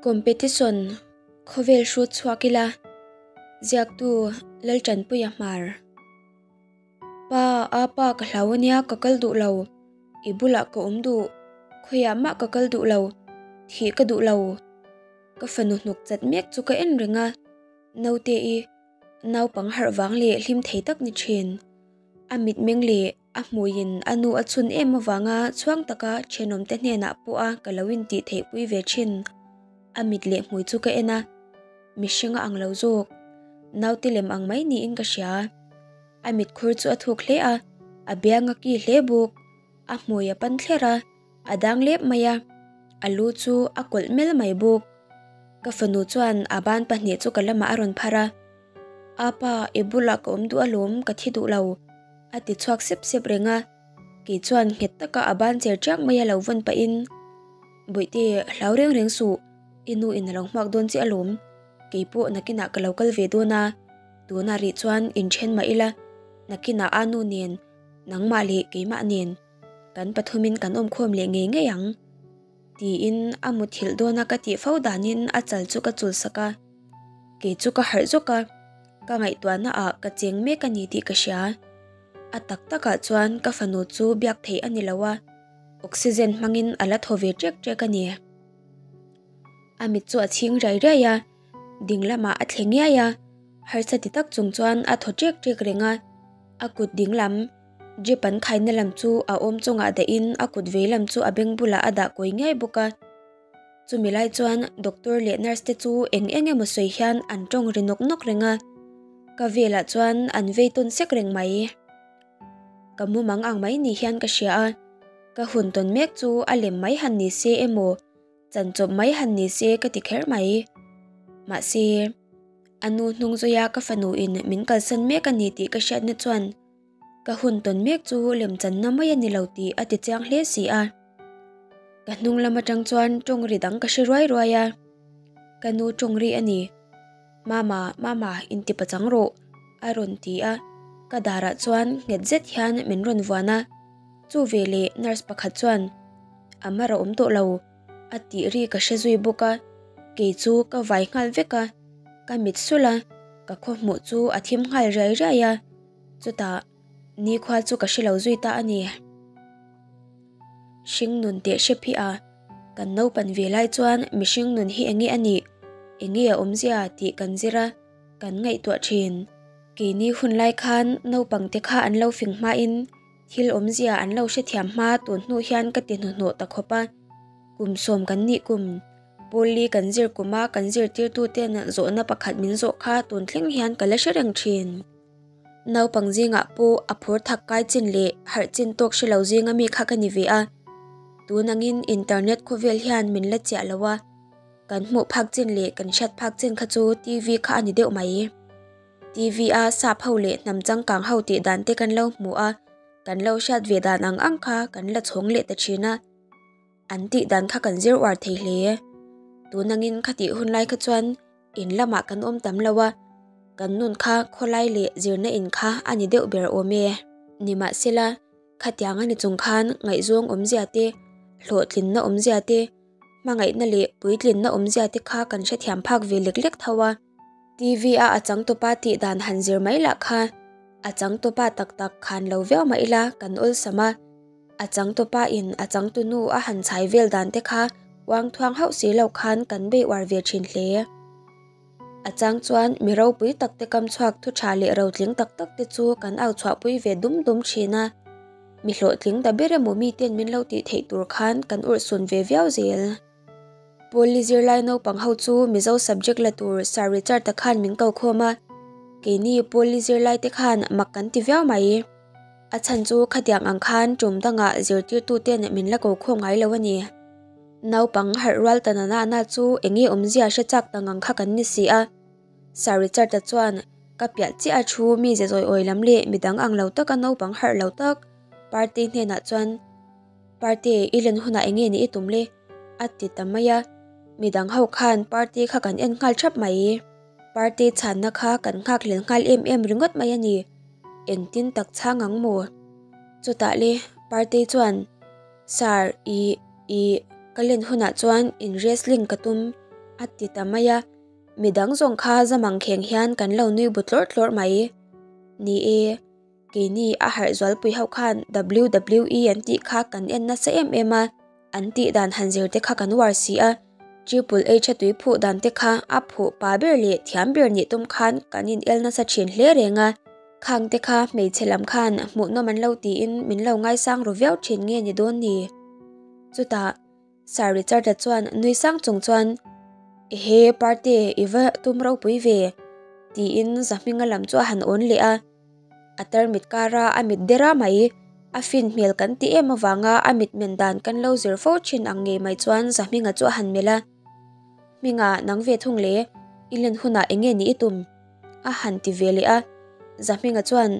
Competition, Khawvel hrut chhuak ila, Ziaktu Laltanpuia Hmar. Pa, a pa ka hlau ania ka kal duh lo, i bulah ka awm duh, khawiah mah ka kal duh lo, thih ka duh lo. Ka fanu hnuk chat mek chu ka en reng a, naute i naupang harh vang leh hlim thei tak ni thin. A mitmeng leh A hmuiin a nu a chhun em avanga chhuang taka thenawmte hnenah pawha ka lo intih theihpui ve thin. A mit leh hmui chu ka en a, mihring a ang lo zawk. Naute lem ang mai niin ka hria. A mitkhur chu a thuk hle a, a biang a ki hle bawk. A hmui a pan thler a, a dang lep mai a, a lu chu a kawlh mel mai bawk. Ka fanu chuan a ban pahnih chu ka lamah a rawn phar a, Apa, i bulah ka awm duh alawm, ka thi duh lo. A ti chhuak sep sep reng a, kei chuan nghet taka a ban cher chiang mai a lo vawn pahin, Bawihte, hlau reng reng suh, i nu in a lo hmuak dawn chiah alawm, kei pawh nakinah ka lo kal ve dawn a, tunah rih chuan inthen mah ila, nakinah a nu nen, nangmah leh keimah nen, kan pathumin kan awmkhawm leh ngei ngei ang. Tiin a muthilh dawna ka tih fo danin a chal chu ka chulsak a, kei chu ka harh zawk a. Ka ngaihtuahna ah ka cheng mek a ni tih ka hria. A tak takah chuan ka fanu chu biak theih a ni lo a, oxygen hmangin a la thaw ve ṭek ṭek a ni. A mit chu a chhing riai riai a, ding lamah a thle ngiai a, harsa ti tak chung chuan a thaw ṭek ṭek reng a. A kut ding lam, drip an khaina lam chu a awm chungah dahin a kut vei lam chu a beng bulah a dah kawi ngiai bawk a. Chumi lai chuan doctor leh nurse te chu eng eng emaw sawi hian an tawng ri nawk nawk reng a, ka velah chuan an vei tawn sek reng mai. Ka mumang ang mai ni hian ka hria a, ka hun tawn mek chu a lem mai han ni se emaw chanchawp mai han ni se ka ti kher mai. Mahse, a nu hnung zawia ka fanu in min kalsan mek a ni tih ka hriatna chuan Ka hun tawn mek chu lemchanna mai a ni lo tih a ti chiang hle si a. Ka hnung lam atang chuan tawng ri dang ka hre ruai ruai a. Ka nu tawng ri a ni. Mama, mama, inti pachang rawh, a rawn ti a. Ka darah chuan nghet zet hian min rawn vuan a. Chu veleh nurse pakhat chuan, A mar a awm tawh lo, a tih ri ka hre zui bawk a. Kei chu ka vai nghal vek a. Ka mit sulh a, ka khawhmuh chu a thim nghal riai riai a. Chutah nikhua chu ka hrelo zui ta a ni. Hring nun teh hrep hi a, kan naupan ve lai chuan mihring nun hi enge a nih, enge a awmzia tih kan zir a, kan ngaihtuah thin. Keini hun lai khan naupang te kha an lo fing hmain thil awmzia an lo hrethiam hma tun hnu hian ka ti hnuhnawh ta khawp a, kum sawm kan nih kum. Pawlli kan zir kuma kan zirtirtuten zawhna pakhat min zawh kha tun thleng hian ka la hre reng thin. Naupang zingah pawh a phur thak kai chin leh harh chin tawk hre lo zinga mi kha ka ni ve a. Tun angin internet khawvel hian min la chiah lo a, kan hmuh phak chin leh kan hriat phak chin kha chu TV kha a ni deuh mai. TV a sap ho leh hnam changkang ho tih dan te kan lo hmu a, kan lo hriat ve dan ang ang kha kan la chhawng leh ta thin a. An tih dan kha kan zir uar thei hle. Tun angin khatih hun lai kha chuan in lamah kan awm tam lo a, kan nun kha khawlai leh zirna in kha a ni deuh ber awm e. Nimahsela, khatiang a ni chung khan ngaihzawng awmzia te, hlawhtlinna awmzia te, hmangaihna leh puitlinna awmzia te kha kan hrethiam phak ve lek lek tho a. TV a a changtupa tih dan han zir mai lah kha a changtupa tak tak khan lo viau mah ila kan awlsam a. A changtupa in a changtunu a han chhai vel dan te kha uang thuang hauh si lo khan kan bei uar ve thin hle. A chang chuan mi ropui tak te kam chhuak thu tha leh rotling tak tak te chu kan au chhuahpui ve dum dum thin a. Mi hlawhtling ta ber emaw miten min lo tih theih tur khan kan urhsun ve viau zel. Pawlli zirlai naupang ho chu Mizo subject la tur Sir Richard-a khan min ko khawm a, keini Pawlli zirlai te khan mak kan ti viau mai. A chhan chu khatiang ang khan tum dangah zirtirtuten min la ko khawm ngai lo a ni. Naupang harh rual ta na na chu enge awmzia hre chak ta ngang kha kan ni si a. Sir Richard-a chuan ka piah chiah a thu mi ze zawi awi lam leh midang ang lo taka naupang harh lo tak party hnenah chuan Party i len hunah enge ni i tum le? a ti ta mai a, midang ho khan party kha kan en nghal thap mai. Party chhanna kha kan nghak hlel nghal em em ringawt mai a ni. Engtin tak chhang ang maw? Chutah le party chuan Sir, i, i, ka len hunah chuan in wrestling ka tum. A ti ta mai a, midang zawng kha za mangkheng hian kan lo nui bu tlawrh tlawrh mai. Ni e, keini a harh zualpui ho khan WWE an tih kha kan en nasa em em a, an tih dan han zir te kha kan uar si a, Triple H a tui phuh dan te kha a phuh pa ber leh thiam ber nih tum khan kan in el nasa thin hle reng a, khang te kha hmeichhe lam khan hmuhnawm an lo tiin min lo ngaisang ru viau thin nge ni dawn ni. Chutah. Sir Richard-a chuan nui sang chung chuan, Ehe Parte, i va tum ropui ve, tiin Zahminga lam chu a han awn leh a. A tarmit kara a mit dera mai, a fin hmel kan ti em avanga a mit men dan kan lo zir fo thin ang ngei mai chuan Zahminga chu a han melh a. Hminga, nang ve thung le, i len hunah eng nge ni i tum? a han ti ve leh a. Zahminga chuan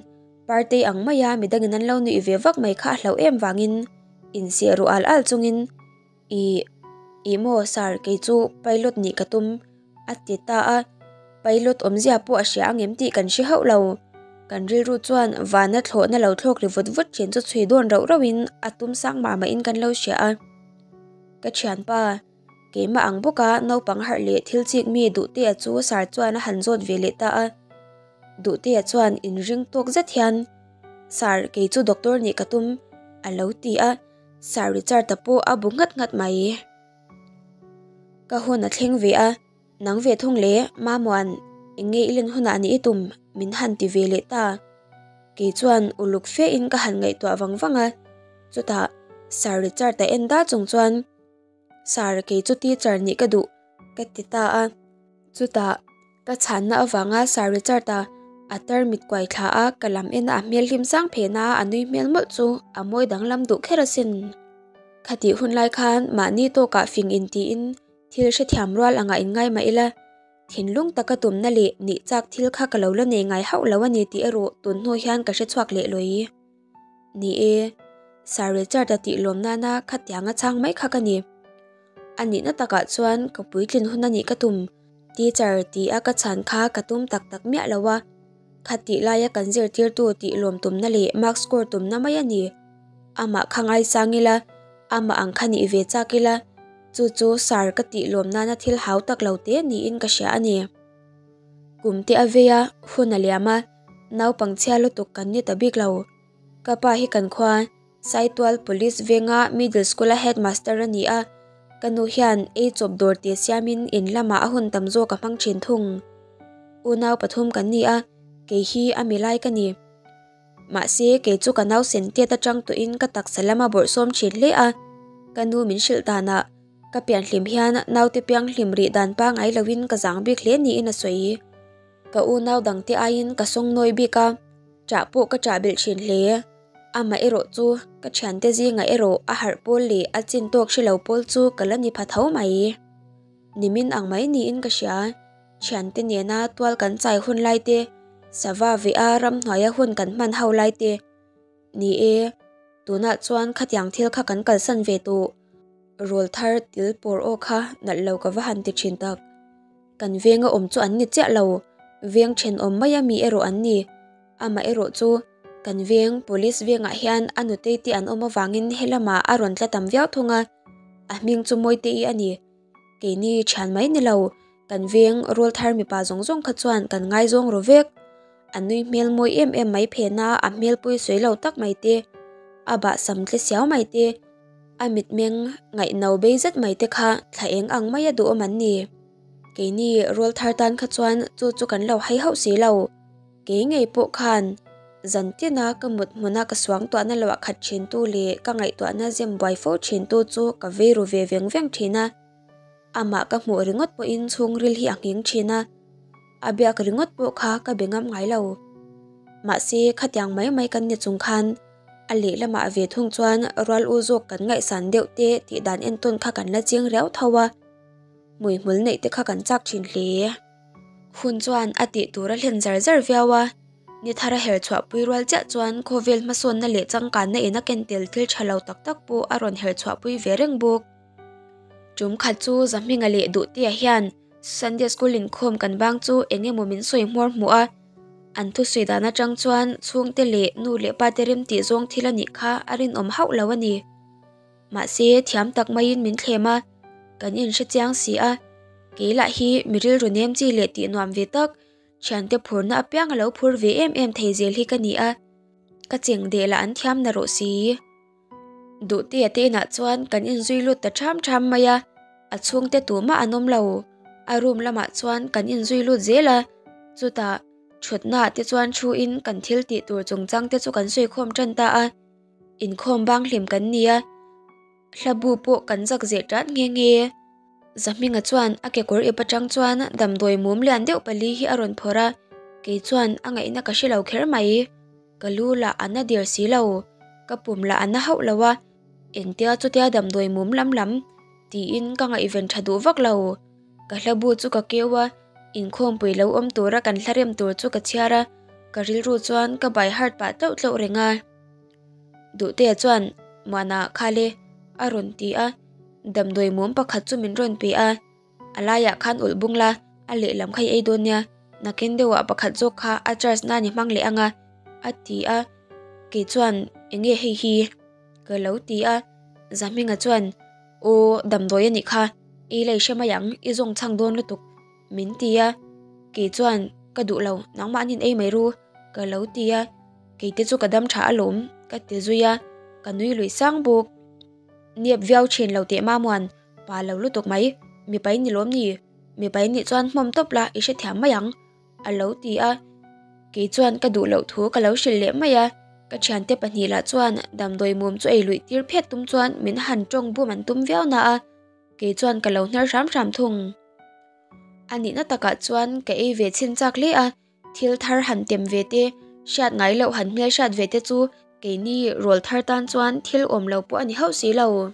Partei ang maia midangin an lo nuih ve vak mai kha a hlauh em vangin, Insiah ruh al al chungin, Ih, ih maw sir kei chu pilot nih ka tum, a ti ta a. Pilot awmzia pawh a hria angem tih kan hre hauh lo. Kan rilru chuan vana thlawhna lo thlawk ri vut vut thin chu chhui dawn rauh rauhin a tum sang mah mahin kan lo hria a. Ka thianpa, keimah ang bawka naupang harh leh thil chik mi Duhtea chu sir chuan a han zawt ve leh ta a. Duhtea chuan inring tawk zet hian, Sir, kei chu doctor nih ka tum, a lo ti a, Sir Richard-a pawh a bu nghat nghat mai. Ka hun a thleng ve a, nang ve thung le, Mamuan, eng nge i len hunah nih i tum, min han ti ve leh ta. Kei chuan uluk fe in ka han ngaihtuah vang vang a, chutah Sir Richard-a en da chung chuan, Sir, kei chu teacher nih ka duh, ka ti ta a. Chutah, ka chhanna avanga Sir Richard-a a tarmit kuai thla a, ka lam en a hmel hlim sang phen a, a nui hmel mawlh chu a mawi danglam duh kher asin. Khatih hun lai khan mahni tawkah fing intiin thil hrethiam rual angah inngai mah ila, thinlung taka tumna leh nih chak thil kha ka lo la nei ngai hauh lo a ni tih erawh tun hnu hian ka hrechhuak leh lawi. Ni e, Sir Richard-a tih lawm nana khatianga chhang mai kha ka ni. A nihna takah chuan ka puitlin hun a nih ka tum, teacher ti a ka chhan kha ka tum tak tak miah lo a. Khatih laia kan zirtirtu tih lawm tumna leh mark score tumna mai a ni. Amah kha ngaisang ila, amah ang kha nih ve chak ila, chu chu Sir ka tih lawm nana thil hau tak lo te niin ka hria a ni. Kum te a vei a, hun a liam a, naupangchhia lutuk kan ni ta bik lo. Ka pa hi kan khua. Saitual Police venga Middle School-a Headmaster a ni a, ka nu hian ei chawp dawr tih siamin in lamah a hun tam zawk a hmang thin thung. Unau pathum kan ni a, kei hi a milai ka ni. Mahse, kei chu ka nausen tiat atang tawhin ka taksa lama bawrhsawm thin hle a, ka nu min hrilh danah ka pianhlim hian naute pianghlim rih dan pangai loin ka zang bik hle niin a sawi. Ka unau dangte aiin ka sawngnawi bik a, ṭah pawh ka ṭah belh thin hle. Amah erawh chu ka thiante zingah erawh a harh pawl leh a chin tawk hre lo pawl chu ka la ni pha tho mai. Nimin ang mai niin ka hria. Thiante nena tual kan chai hun lai te, sava veh a ramhnuaia hun kan hman ho lai te. Ni e, tunah chuan khatiang thil kha kan kalsan ve tawh. Rawl thar til pawr aw kha nalh lo ka va han ti thin tak. Kan venga awm chu an ni chiah lo, veng thenawm maia mi erawh an ni. Amah erawh chu kan veng police vengah hian a nutei te an awm avangin helamah a rawn tla tam viau thung a, a hming chu Mawite-i a ni. Keini thian mai ni lo, kan veng rawl thar mipa zawng zawng kha chuan kan ngaizawng ru vek. A nui hmel mawi em em mai phen a, a hmelpui sawi lo tak mai te, a bahsam tle siau mai te, a mitmeng ngaihno bei zet mai te kha thla eng ang maia duhawm an ni. Keini rawl thar tan kha chuan chu chu kan lo hai hauh si lo. Kei ngei pawh khan zan tina ka mut hmuna ka suangtuahna loah khat thintu leh ka ngaihtuahna zem buai fo thintu chu ka vei ru ve veng veng thin a. Amah ka hmuh ringawt pawhin chhungril hi a nghing thin a, a biak ringawt pawh kha ka be ngam ngai lo. Mahse khatiang mai mai kan ni chung khan a lehlamah ve thung chuan rual u zawk kan ngaihsan deuh te tih dan entawn kha kan la ching riau tho a, hmuihmul neih te kha kan chak thin hle. Hun chuan a tih tur a hlen zar zar viau a, ni thar a her chhuah pui rual chiah chuan khawvel hmasawnna leh changkanna in a ken tel thil tha lo tak tak pawh a rawn her chhuah pui ve reng bawk. Tum khat chu Zahminga leh Duhtea hian Sunday School inkhawm kan bang chu eng emaw min sawi hmuar hmuh a, an thusawi dan atang chuan chhungte leh nu leh pate remtih zawng thil a nih kha a rinawm hauh lo a ni. Mahse, thiam tak maiin min thlem a, kan inhre chiang si a. Kei lah hi mi rilru nem chi leh tih nuam ve tak, thiante phurna apiang a lo phur ve em em thei zel hi ka ni a, ka cheng deh lah an thiam na rawh si. Duhtea te inah chuan kan inzui lut ta ṭham ṭham mai a, a chhungte tumah an awm lo. A room lamah chuan kan inzui lut zel a, chutah thutnaah te chuan thu in kan thil tih tur chungchang te chu kan sawi khawm ṭan ta a, inkhawm bang hlim kan ni a, hlabu pawh kan zak zeh ṭan nghe nghe. Zahminga chuan a kekawr ip atang chuan damdawi mum lian deuh pali hi a rawn phawrh a, kei chuan a ngaihna ka hre lo kher mai. Ka lu lah a na der si lo, ka pum lah a na hauh lo a, engtia chutia damdawi mum lam lam tiin ka ngaihven tha duh vak lo. Ka hlabu chu ka keu a, inkhawmpui lo awm tura kan hla rem tur chu ka chhiar a, ka rilru chuan ka by heart pah tlauh tlauh reng a. Duhtea chuan, Muana khale a rawn ti a, damdawi mum pakhat chu min rawn pe a, a laiah khan ulh bung la, a lehlam kha i ei dawn nia, nakin deuhah pakhat zawk kha a charge nan i hmang leh ang a, a ti a, kei chuan eng nge hei hi? Ka lo ti a, Zahminga chuan aw damdawi a nih kha, i lei hre mai ang, i zawng chhang dawn lutuk, min ti a, kei chuan ka duh lo, nangmahni'n ei mai ru, ka lo ti a, keite chu ka dam tha alawm, ka ti zui a, ka nui lui sang bawk. Nep viau thin lo teh Mamuan, pa lo lutuk mai, mipai ni lawm ni, mipai nih chuan hmawm tawp la i hrethiam mai ang, a lo ti a. Kei chuan ka duh loh thu ka lo hrilh leh mai a, ka thiante pahnih lah chuan damdawi mum chu ei luih tir phet tum chuan min han tawng bum an tum viau na a, kei chuan ka lo hnar hram hram thung. A nihna takah chuan ka ei ve chhin chak hle a, Thil thar han tem ve te, hriat ngai loh han hmel hriat ve te chu keini rawl thar tan chuan thil awm lo pawh a ni hauh si lo.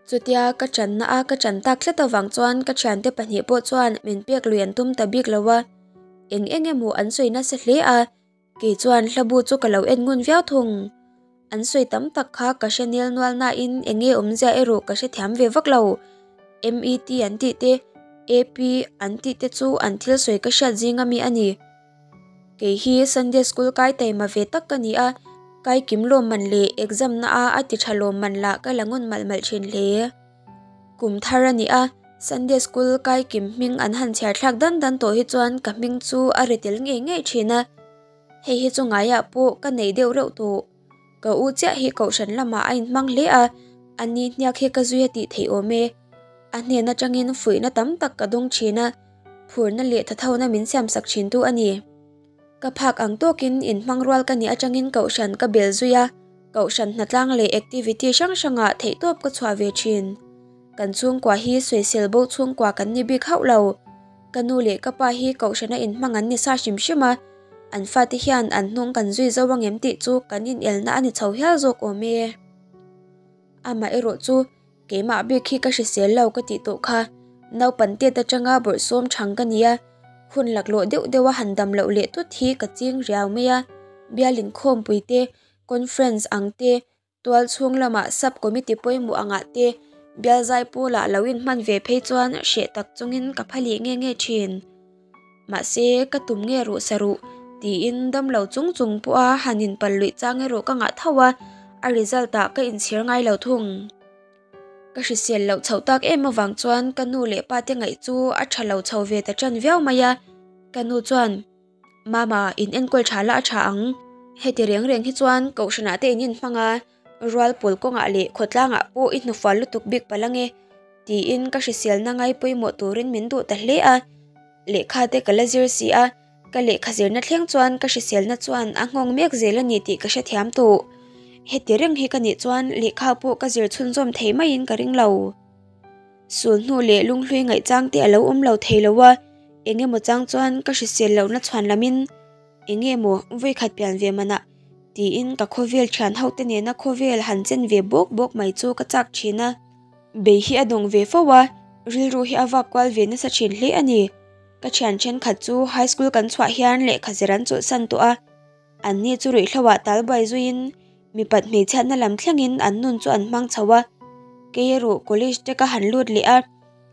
Chutia ka channa a ka chan tak tlat avang chuan ka thiante pahnih pawh chuan min pek lui an tum ta bik lo a, eng eng emaw an sawi nasa hle a, kei chuan hlabu chu ka lo en ngun viau thung. An sawi tam tak kha ka hre nel nual nain eng nge awmzia erawh ka hrethiam ve vak lo. MET an tih te, AP an tih te chu an thil sawi ka hriat zing ami a ni. Kei hi Sunday School kai taima ve tak ka ni a, kai kim lawmman leh exam na a a ti tha lawmman lah ka la ngun malh malh thin hle. Kum thar a ni a, Sunday School kai kim hming an han chhiar thlak dan dan tawh hi chuan ka hming chu a ri tel ngei ngei thin a. Hei hi chu ngaiah pawh ka nei deuh reuh tawh. Ka u chiah hi kohhran lamah a inhmang hle a, a ni hniak hi ka zui a tih theih awm e. A hnen atangin fuihna tam tak ka dawng thin a, phurna leh thathona min siamsak thintu a ni. Ka phak ang tawkin inhmang rual ka nih atangin kohhran ka bel zui a, kohhran hnatlang leh activity hrang hrangah theihtawp ka chhuah ve thin. Kan chhungkua hi sawisel bo chhungkua kan ni bik hauh lo. Ka nu leh ka pa hi kohhrana inhmang an ni sa hrim hrim a, an fate hian an hnung kan zui zo angem tih chu kan inelna a ni chho hial zawk awm e. Amah erawh chu keimah bik hi ka hrisel lo ka tih tawh kha, naupan tet atanga bawrhsawm thang ka nia, hun laklawh deuh deuha han dam loh leh tut hi ka ching riau mai a, bial inkhawmpui te, conference ang te, Tual chhung lamah sub committee pawimawh angah te bial zai pawlah lo inhman ve phei chuan hreh tak chungin ka pha leh nge nge thin. Mahse, ka tum nge ruh sa ruh tiin damlo chung chung pawha han inpal luih chang erawh ka ngah tho a, a result ah ka inchhir ngai lo thung. Ka hrisel loh chhoh tak em avang chuan ka nu leh pa te ngaih chu a tha lo chho ve ta tan viau mai a, ka nu chuan, Mama, in enkawl tha la a tha ang. Heti reng reng hi chuan Kohhranah te in inhmang a, rual pawl kawngah leh khawtlangah pawh i hnufual lutuk bik palh ange, tiin ka hriselna ngai pawimawh turin min duh ta hle a. Lehkha te ka la zir si a, ka lehkha zirna thleng chuan ka hriselna chuan a nghawng mek zel a ni tih ka hrethiam tawh. Heti reng hi ka nih chuan lehkha pawh ka zir chhunzawm thei maiin ka ring lo. Sulhnu leh lunghlui ngaihchang te a lo awm lo thei lo a, eng emaw chang chuan ka hrisel lohna chhuan lamin eng nge maw vawikhat pian ve manah tiin ka khawvel thian ho te nena khawvel han chen ve bawk bawk mai chu ka chak thin a. Bei hi a dawng ve fo a, rilru hi a vak kual ve nasa thin hle a ni. Ka thian thenkhat chu high school kan chhuah hian lehkha zir an chawlhsan tawh a, anni chu ruihhlo ah talbuai zuiin Mipat hmeichhiatna lam thlengin an nun chu an hmang chho a, kei erawh college te ka han lut leh a,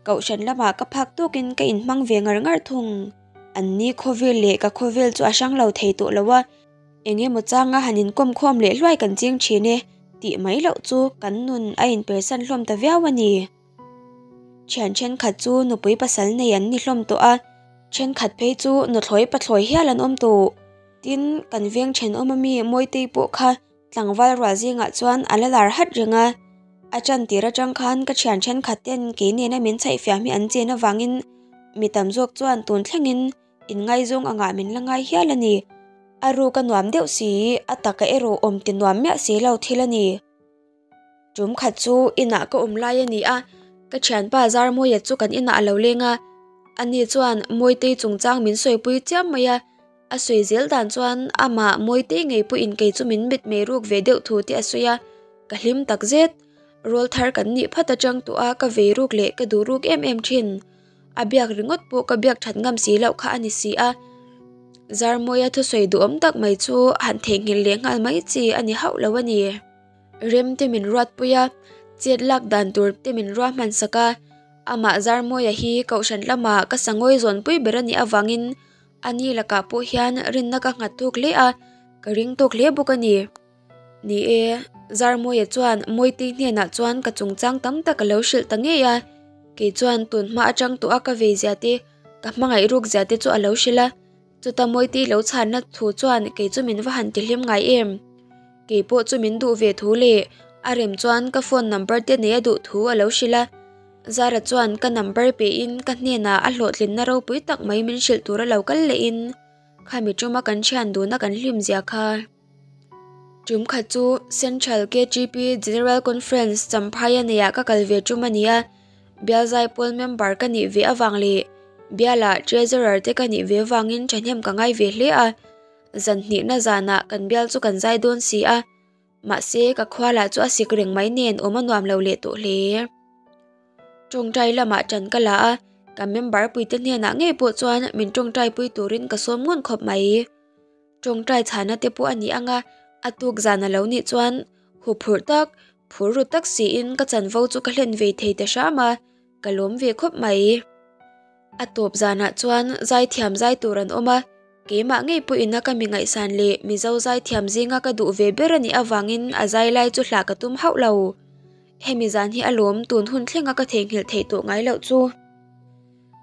kohhran lamah ka phak tawkin ka inhmang ve ngar ngar thung. An ni khawvel leh ka khawvel chu a hrang lo thei tawh lo a, eng emaw changa han inkawm khawm leh hluai kan ching thin e tih mai loh chu kan nun a inpersan hlawm ta viau a ni. Thian thenkhat chu nupui pasal nei an ni hlawm tawh a, thenkhat phei chu nuthlawi pathlawi hial an awm tawh. Tin, kan veng thenawm ami Mawitei pawh kha tlangval rual zingah chuan a la lar hat reng a. A tan tir atang khan ka thian thenkhat ten kei nena min chhaih fiam hi an chen avangin mi tam zawk chuan tun thlengin inngaizawng angah min la ngai hial a ni. A ruk a nuam deuh si, a taka erawh awm ti nuam miah si lo thil a ni. Tum khat chu inah ka awm lai a ni a, ka thianpa Zarmawia chu kan inah a lo leng a, ani chuan Mawitei chungchang min sawipui chiam mai a, a sawi zel dan chuan amah Mawitei ngei pawhin kei chu min mit mei ruk ve deuh thu te a sawi a, ka hlim tak zet. Rawl thar kan nih phat atang tawh a ka vei ruk leh ka duh ruk em em thin. A biak ringawt pawh ka biak that ngam si loh kha a ni si a. Zarmawia thusawi duhawm tak mai chu han theihnghilh leh nghal mai chi a ni hauh lo a ni. Rem te min ruatpui a, chet lak dan tur te min ruahman sak a, amah Zarmawia hi Kohhran lama ka sangawi zawnpui ber a nih avangin a ni lakah pawh hian rinna ka nghat thuk hle a, ka ring tawk hle bawk a ni. Ni e, Zarmawia chuan Mawitei hnenah chuan ka chungchang tam tak a lo hrilh ta ngei a, kei chuan tun hma atang tawh a ka vei zia te, ka hmangaih ruk zia te chu a lo hrilh a. Chuta Mawiti lo chhanna thu chuan kei chu min va han tihlim ngai em? Kei pawh chu min duh ve thu leh a rem chuan ka phone number te nei a duh thu a lo hrilh a. Zara chuan ka number pein ka hnenah a hlawhtlinna ropui tak mai min hrilh tur a lo kal lehin khami tuma kan thian duna kan hlim zia kha. Tum khat chu Central KTP General Conference Champhaia neiah ka kal ve tum a ni a. Bialzai pawl member ka nih ve avang leh bialah treasurer te ka nih ve avangin thahnem ka ngai ve hle a, zan hnihna zanah kan bial chu kan zai dawn si a, mahse ka khua lah chu a sik reng mai nen awm a nuam lo leh tawh hle. Tawngtai lamah ṭan ka la a, ka member puite hnenah ngei pawh chuan min tawngtai pui turin ka sawm ngun khawp mai. Tawngtai chhana te pawh a ni ang a, a tuk zan a lo nih chuan huphurh tak, phur ru tak siin ka chanvo chu ka hlen ve thei ta hram a, ka lawm ve khawp mai. A tawp zanah chuan zaithiam zai tur an awm a, keimah ngei pawhin a ka mi ngaihsan leh Mizo zaithiam zinga ka duh ve ber a nih avangin a zai lai chu hlah ka tum hauh lo. Hemi zan hi a lawm tun hun thlenga ka theihnghilh theih tawh ngai loh chu.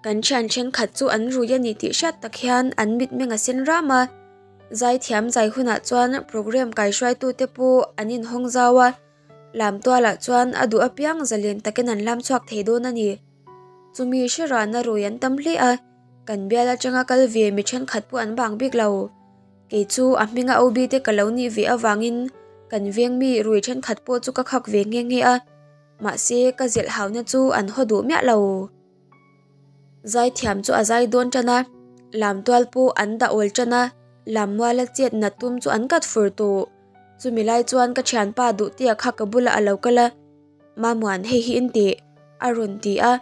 Kan thian thenkhat chu an rui a ni tih hriat tak hian an mitmeng a sen ram a, zaithiam zai hunah chuan programme kaihruaitute pawh an inhawng zau a, lamtualah chuan a duh apiang zalen takin an lam chhuak thei dawn a ni. Chumi hre rana rui an tam hle a, kan bial atanga kal ve mi thenkhat pawh an bang bik lo. Kei chu a hminga OB te ka lo nih ve avangin kan veng mi rui thenkhat pawh chu ka khak ve nghe nghe a, mahse ka zilh hauna chu an haw duh miah lo. Zaithiam chu a zai dawn tan a, lamtual pawh an dah awl tan a, lammuala chet nat tum chu an kat fur tawh. Chumi lai chuan ka thianpa Duhtea kha ka bulah a lo kal a, Mamuan hei hi in tih? a rawn ti a,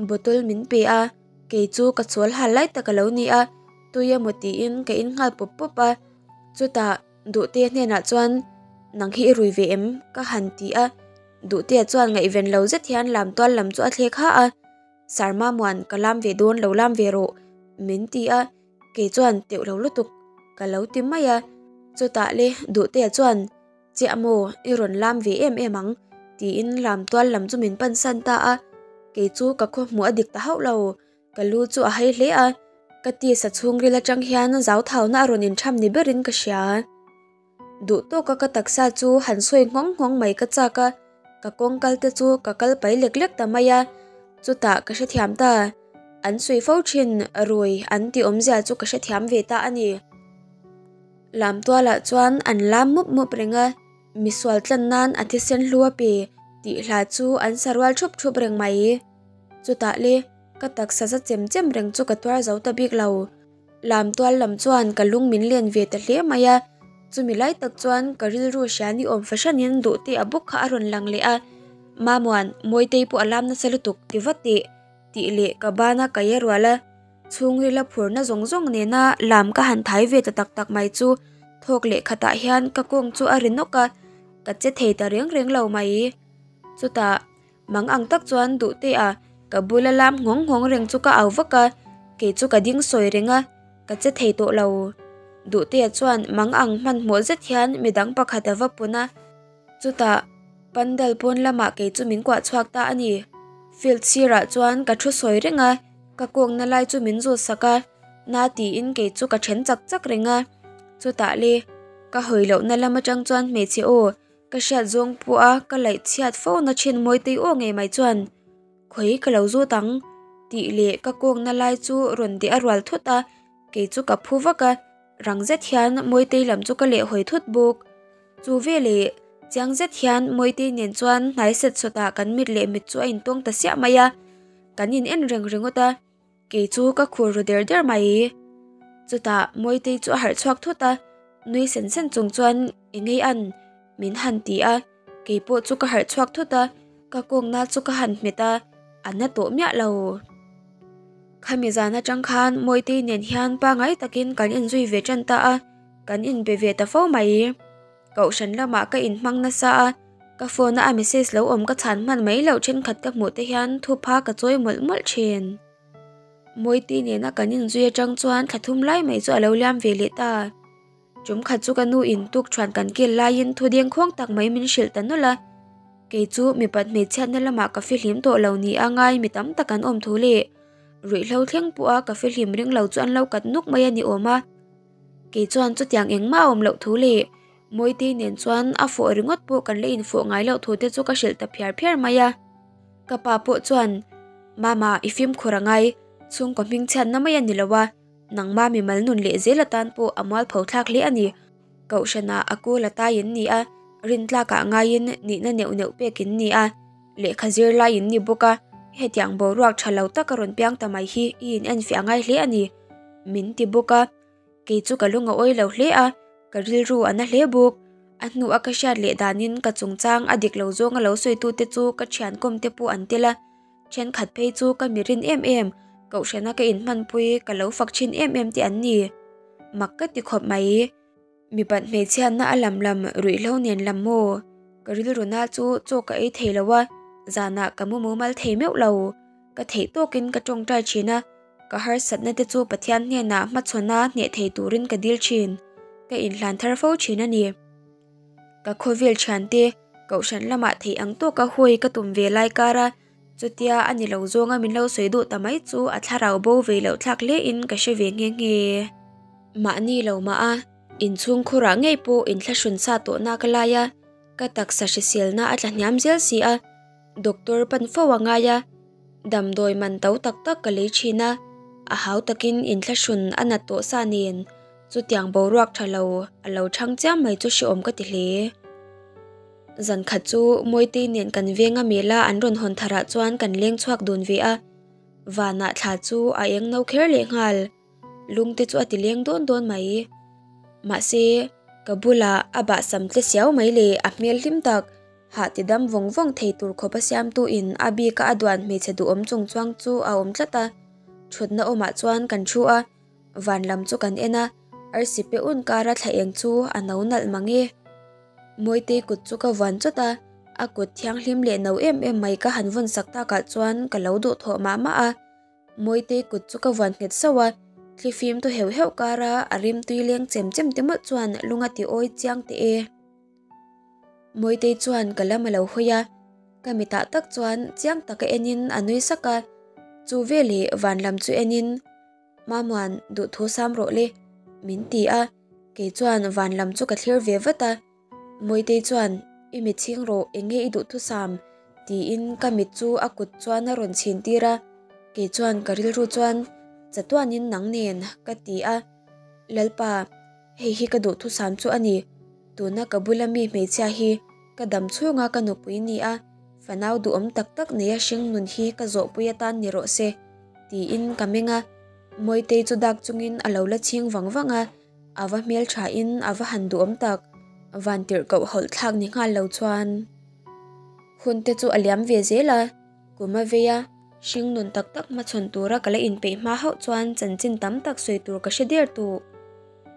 bottle min pe a, kei chu ka chawl hal lai tak a lo ni a, tui emaw tiin ka in nghal pawp pawp a, chutah Duhtea hnenah chuan Nang hi i rui ve em? ka han ti a, Duhtea chuan ngaihven lo zet hian lamtual lam chu a thlek ha a, Sarma muan ka lam ve dawn lo lam ve rawh min ti a, kei chuan teuh lo lutuk ka lo ti mai a, chutah le Duhtea chuan Chiah maw i rawn lam ve em em ang tiin lamtual lam chu min pan san ta a, kei chu ka khaw hmuh a dik ta hauh lo, ka lu chu a hai hle a, ka tisa chhungril atang hian zauthauna a rawn intham ni berin ka hria. Duh tawka ka taksa chu han sawi nghawng nghawng mai ka chak a, ka kawng kal te chu ka kal pai lek lek ta mai a, chutah ka hrethiam ta, an sawi fo thin rui an tih awmzia chu ka hrethiam ve ta a ni. Lamtualah chuan an lam mup mup reng a, misual tlan nan a thisen hlu a pe tih hla chu an sa rual thup thup reng mai. Chutah le, ka taksa za chem chem reng chu ka tuar zo ta bik lo. Lamtual lam chuan ka lung min len ve ta hle mai a, chumi lai tak chuan ka rilru hria ni awm fahranin Duhte a bawk kha a rawn lang leh a, Mamuan, Mawitei pawh a lam nasa lutuk ti vat teh tih leh ka bana ka ye rual a, chhungrila phurna zawng zawng nena lam ka han thai ve ta tak tak mai chu thawk leh khatah hian ka kawng chu a ri nawk a, ka che thei ta reng reng lo mai. Chutah. Mang ang tak chuan Duhtea ka bula lam nghawng nghawng reng chu ka au vak a, kei chu ka ding sawi reng a, ka che thei tawh lo. Duhtea chuan mang ang hmanhmawh zet hian midang pakhat a va pun a, chutah pandal pawn lamah kei chu min kuah chhuak ta a ni. Field sirah chuan ka thu sawi reng a, ka kawkna lai chu min zawt sak a, na tiin kei chu ka then chak chak reng a. Chutah le, ka hawi lohna lam atang chuan hmeichhe aw ka hriat zawng pawh a ka laih chhiat fo na thin Mawitei aw ngei mai chuan khawi ka lo zawt ang tih leh ka kawkna lai chu rawn deh a rual thut a, kei chu ka phu vak a, rang zet hian Mawitei lam chu ka lehhawi thut bawk. Chu veleh chiang zet hian Mawitei nen chuan hnai set sawtah kan mit leh mit chu a intawng ta siah mai a, kan in en reng ringawt a, kei chu ka khur ru der der mai. Chutah Mawitei chu a harh chhuak thut a, nui sen sen chung chuan engei an min han ti a, kei pawh chu ka harh chhuak thut a, ka kawngna chu ka han hmet a, a na tawh miah lo. Khami zan atang khan Mawitei nen hian pangai takin kan inzui ve tan ta a. Kan inbe ve ta fo mai. Kohhran lamah ka inhmang nasa a, ka phone a a message lo awm ka chhan hman mai loh thenkhat ka hmuh te hian thupha ka chawi mawlh mawlh thin. Mawiti nena kan inzui atang chuan thla thum lai mai chu a lo liam ve leh ta. Tum khat chu ka nu in tuk thuan kan kil laiin thu deng khawng tak mai min hrilh ta nawlh a. Kei chu mipat hmeichhiatna lamah ka fihlim tawh lo ni a ngai mi tam tak an awm thu leh ruihhlo thleng pawh a ka fihlim ring lo chu an lo kat nuk mai a ni awm a. Kei chuan chutiang engmah a awm loh thu leh Mawitei nen chuan a fawh ringawt pawh kan la infawh ngai loh thu te chu ka hrilh ta phiar phiar mai a. Ka pa pawh chuan, Mama, i fimkhur a ngai, chhungkaw hmingchhiatna mai a ni lo a, nangma mimal nun leh zel atan pawh a mualpho thlak hle a ni. Kohhranah a kawl a tai in ni a, rintlakah ngaiin nihna neuh neuh pek in ni a, lehkha zir lai in ni bawk a, hetiang boruak tha lo tak a rawn piang ta mai hi i in enfiah ngai hle a ni, min ti bawk a. Kei chu ka lung a awi lo hle a, ka rilru a na hle bawk. A hnu a ka hriat leh danin ka chungchang a dik lo zawnga lo sawitute chu ka thian kawm te pawh an tel a, thenkhat phei chu ka mi rin em em, kohhrana ka inhmanpui ka lo fak thin em em te an ni. Mak ka ti khawp mai. Mipat hmeichhiatna a lam lam ruihhlo nen lam maw? Ka rilru na chu chaw ka ei thei lo a, zanah ka mu mumal thei meuh lo. Ka theih tawkin ka tawngtai thin a, ka harsatna te chu Pathian hnenah hmachhawna hneh thei turin ka dil thin. Ka inhlan thar fo thin a ni. Ka khawvel thiante kohhran lamah theih ang tawka hawi ka tum ve lai kara Chutia a ni lo zawnga min lo sawi duh ta mai chu a thlarau bo ve loh thlak hle in ka hre ve nghe nghe. Mahni lo mah a, inchhung khurah ngei pawh inthlahrun sa tawh nak a lai a, ka taksa hriselna a tla hniam zel si a, doctor pan fo a ngai a, damdawi man to tak tak ka lei thin a, a hau takin inthlahrun a nat tawh sa nen chutiang boruak tha lo a lo chhang chiam mai chu hreawm ka ti hle. Zan khat chu Mawitei nen kan venga mela an rawn hawn tharah chuan kan leng chhuak dun ve a, vanah thla chu a eng no kher leh nghal, lung te chu a ti leng dawn dawn mai. Mahse, ka bulah a bahsam tle siau mai leh a hmel hlim tak, hah ti dam vawng vawng thei tur khawpa siamtu in a bika a duan hmeichhe duhawm chung chuang chu a awm tlat a, thutna awmah chuan kan thu a, van lam chu kan en a, arsi pe un kara thla eng chu a no nalh mang e. Mawitei kut chu ka vuan chawt a, a kut thianghlim leh no em em mai ka han vawn sak takah chuan ka lo duhthawh mah mah a. Mawitei kut chu ka vuan nghet sauh a, thlifim thaw heuh heuh kara a rim tui leng chem chem te mawlh chuan lung a ti awi chiang teh e. Mawitei chuan ka lam a lo hawi a, ka mitah tak chuan chiang taka enin a nui sak a, chu veleh van lam chu enin Mamuan duhthu sam rawh le, min ti a, kei chuan van lam chu ka thlir ve vat a. Mawitei chuan, I mit chhing rawh, eng nge i duhthusam? tiin ka mit chu a kut chuan a rawn chhin tir a, kei chuan ka rilru chuan, Chatuanin nang nen, ka ti a. Lalpa, hei hi ka duhthusam chu a ni, tuna ka bula mi hmeichhia hi ka dam chhunga ka nupui ni a, fanau duhawm tak tak neia hring nun hi ka zawhpui atan ni rawh se. Tiin ka meng a, Mawitei chu dak chungin a lo la chhing vang vang a, a va hmel thain a va han duhawm tak, van tirh koh hawlh thlak ni nghal lo chuan. Hun te chu a liam ve zel a, kum a vei a, hring nun tak tak hmachhawn tura ka la inpeih hma hauh chuan chanchin tam tak sawi tur ka hre der tuh.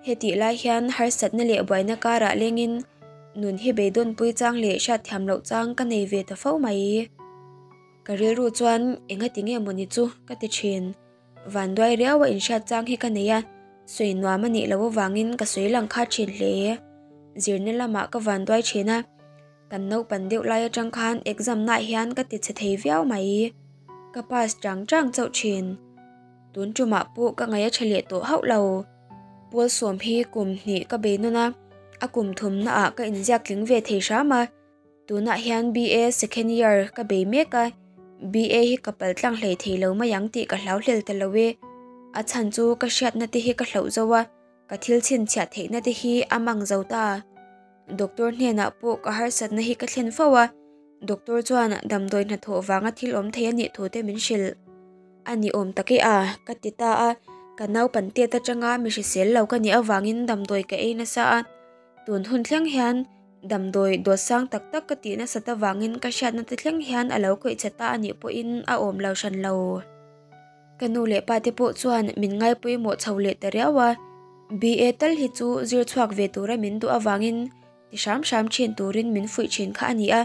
Hetih lai hian harsatna leh buaina karah lengin nun hi beidawnpui chang leh hriatthiam loh chang ka nei ve ta fo mai. Ka rilru chuan enga ti nge mawni chu ka ti thin. Vanduai riau a inhriat chang hi ka nei a, sawi nuam a nih loh avangin ka sawi lang kha thin hle. Zirna lamah ka vanduai thin a, kan naupan deuh lai atang khan exam naah hian ka ti chhe thei viau mai. Ka pass chang chang chauh thin. Tun tumah pawh ka ngaih a tha leh tawh hauh lo. Pawl sawm hi kum hnih ka bei nawn a, a kum thumna ah ka inziak tling ve thei hram a. Tunah hian BA second year ka bei mek a, BA hi ka pal tlang hlei thei lo mai ang tih ka hlau hlel ta lo e. A chhan chu ka hriatna te hi ka hloh zo a, ka thil chhinchhiah theihna te hi a mang zo ta. Doctor hnenah pawh ka harsatna hi ka thlen fo a, doctor chuan damdawi hnathawh vanga thil awm thei a nih thu te min hrilh. A ni awm tak e a, ka ti ta a, ka naupan tet atanga mi hrisel lo ka nih avangin damdawi ka ei nasa a, tun hun thleng hian damdawi dawt sang tak tak ka tih nasat avangin ka hriatna te thleng hian a lo khawih che ta a nih pawhin a awm lo hran lo. Ka nu leh pa te pawh chuan min ngaipawimawh chho leh ta riau a, BA tal hi chu zir chhuak ve tura min duh avangin ti hram hram thin turin min fuih thin kha a ni a,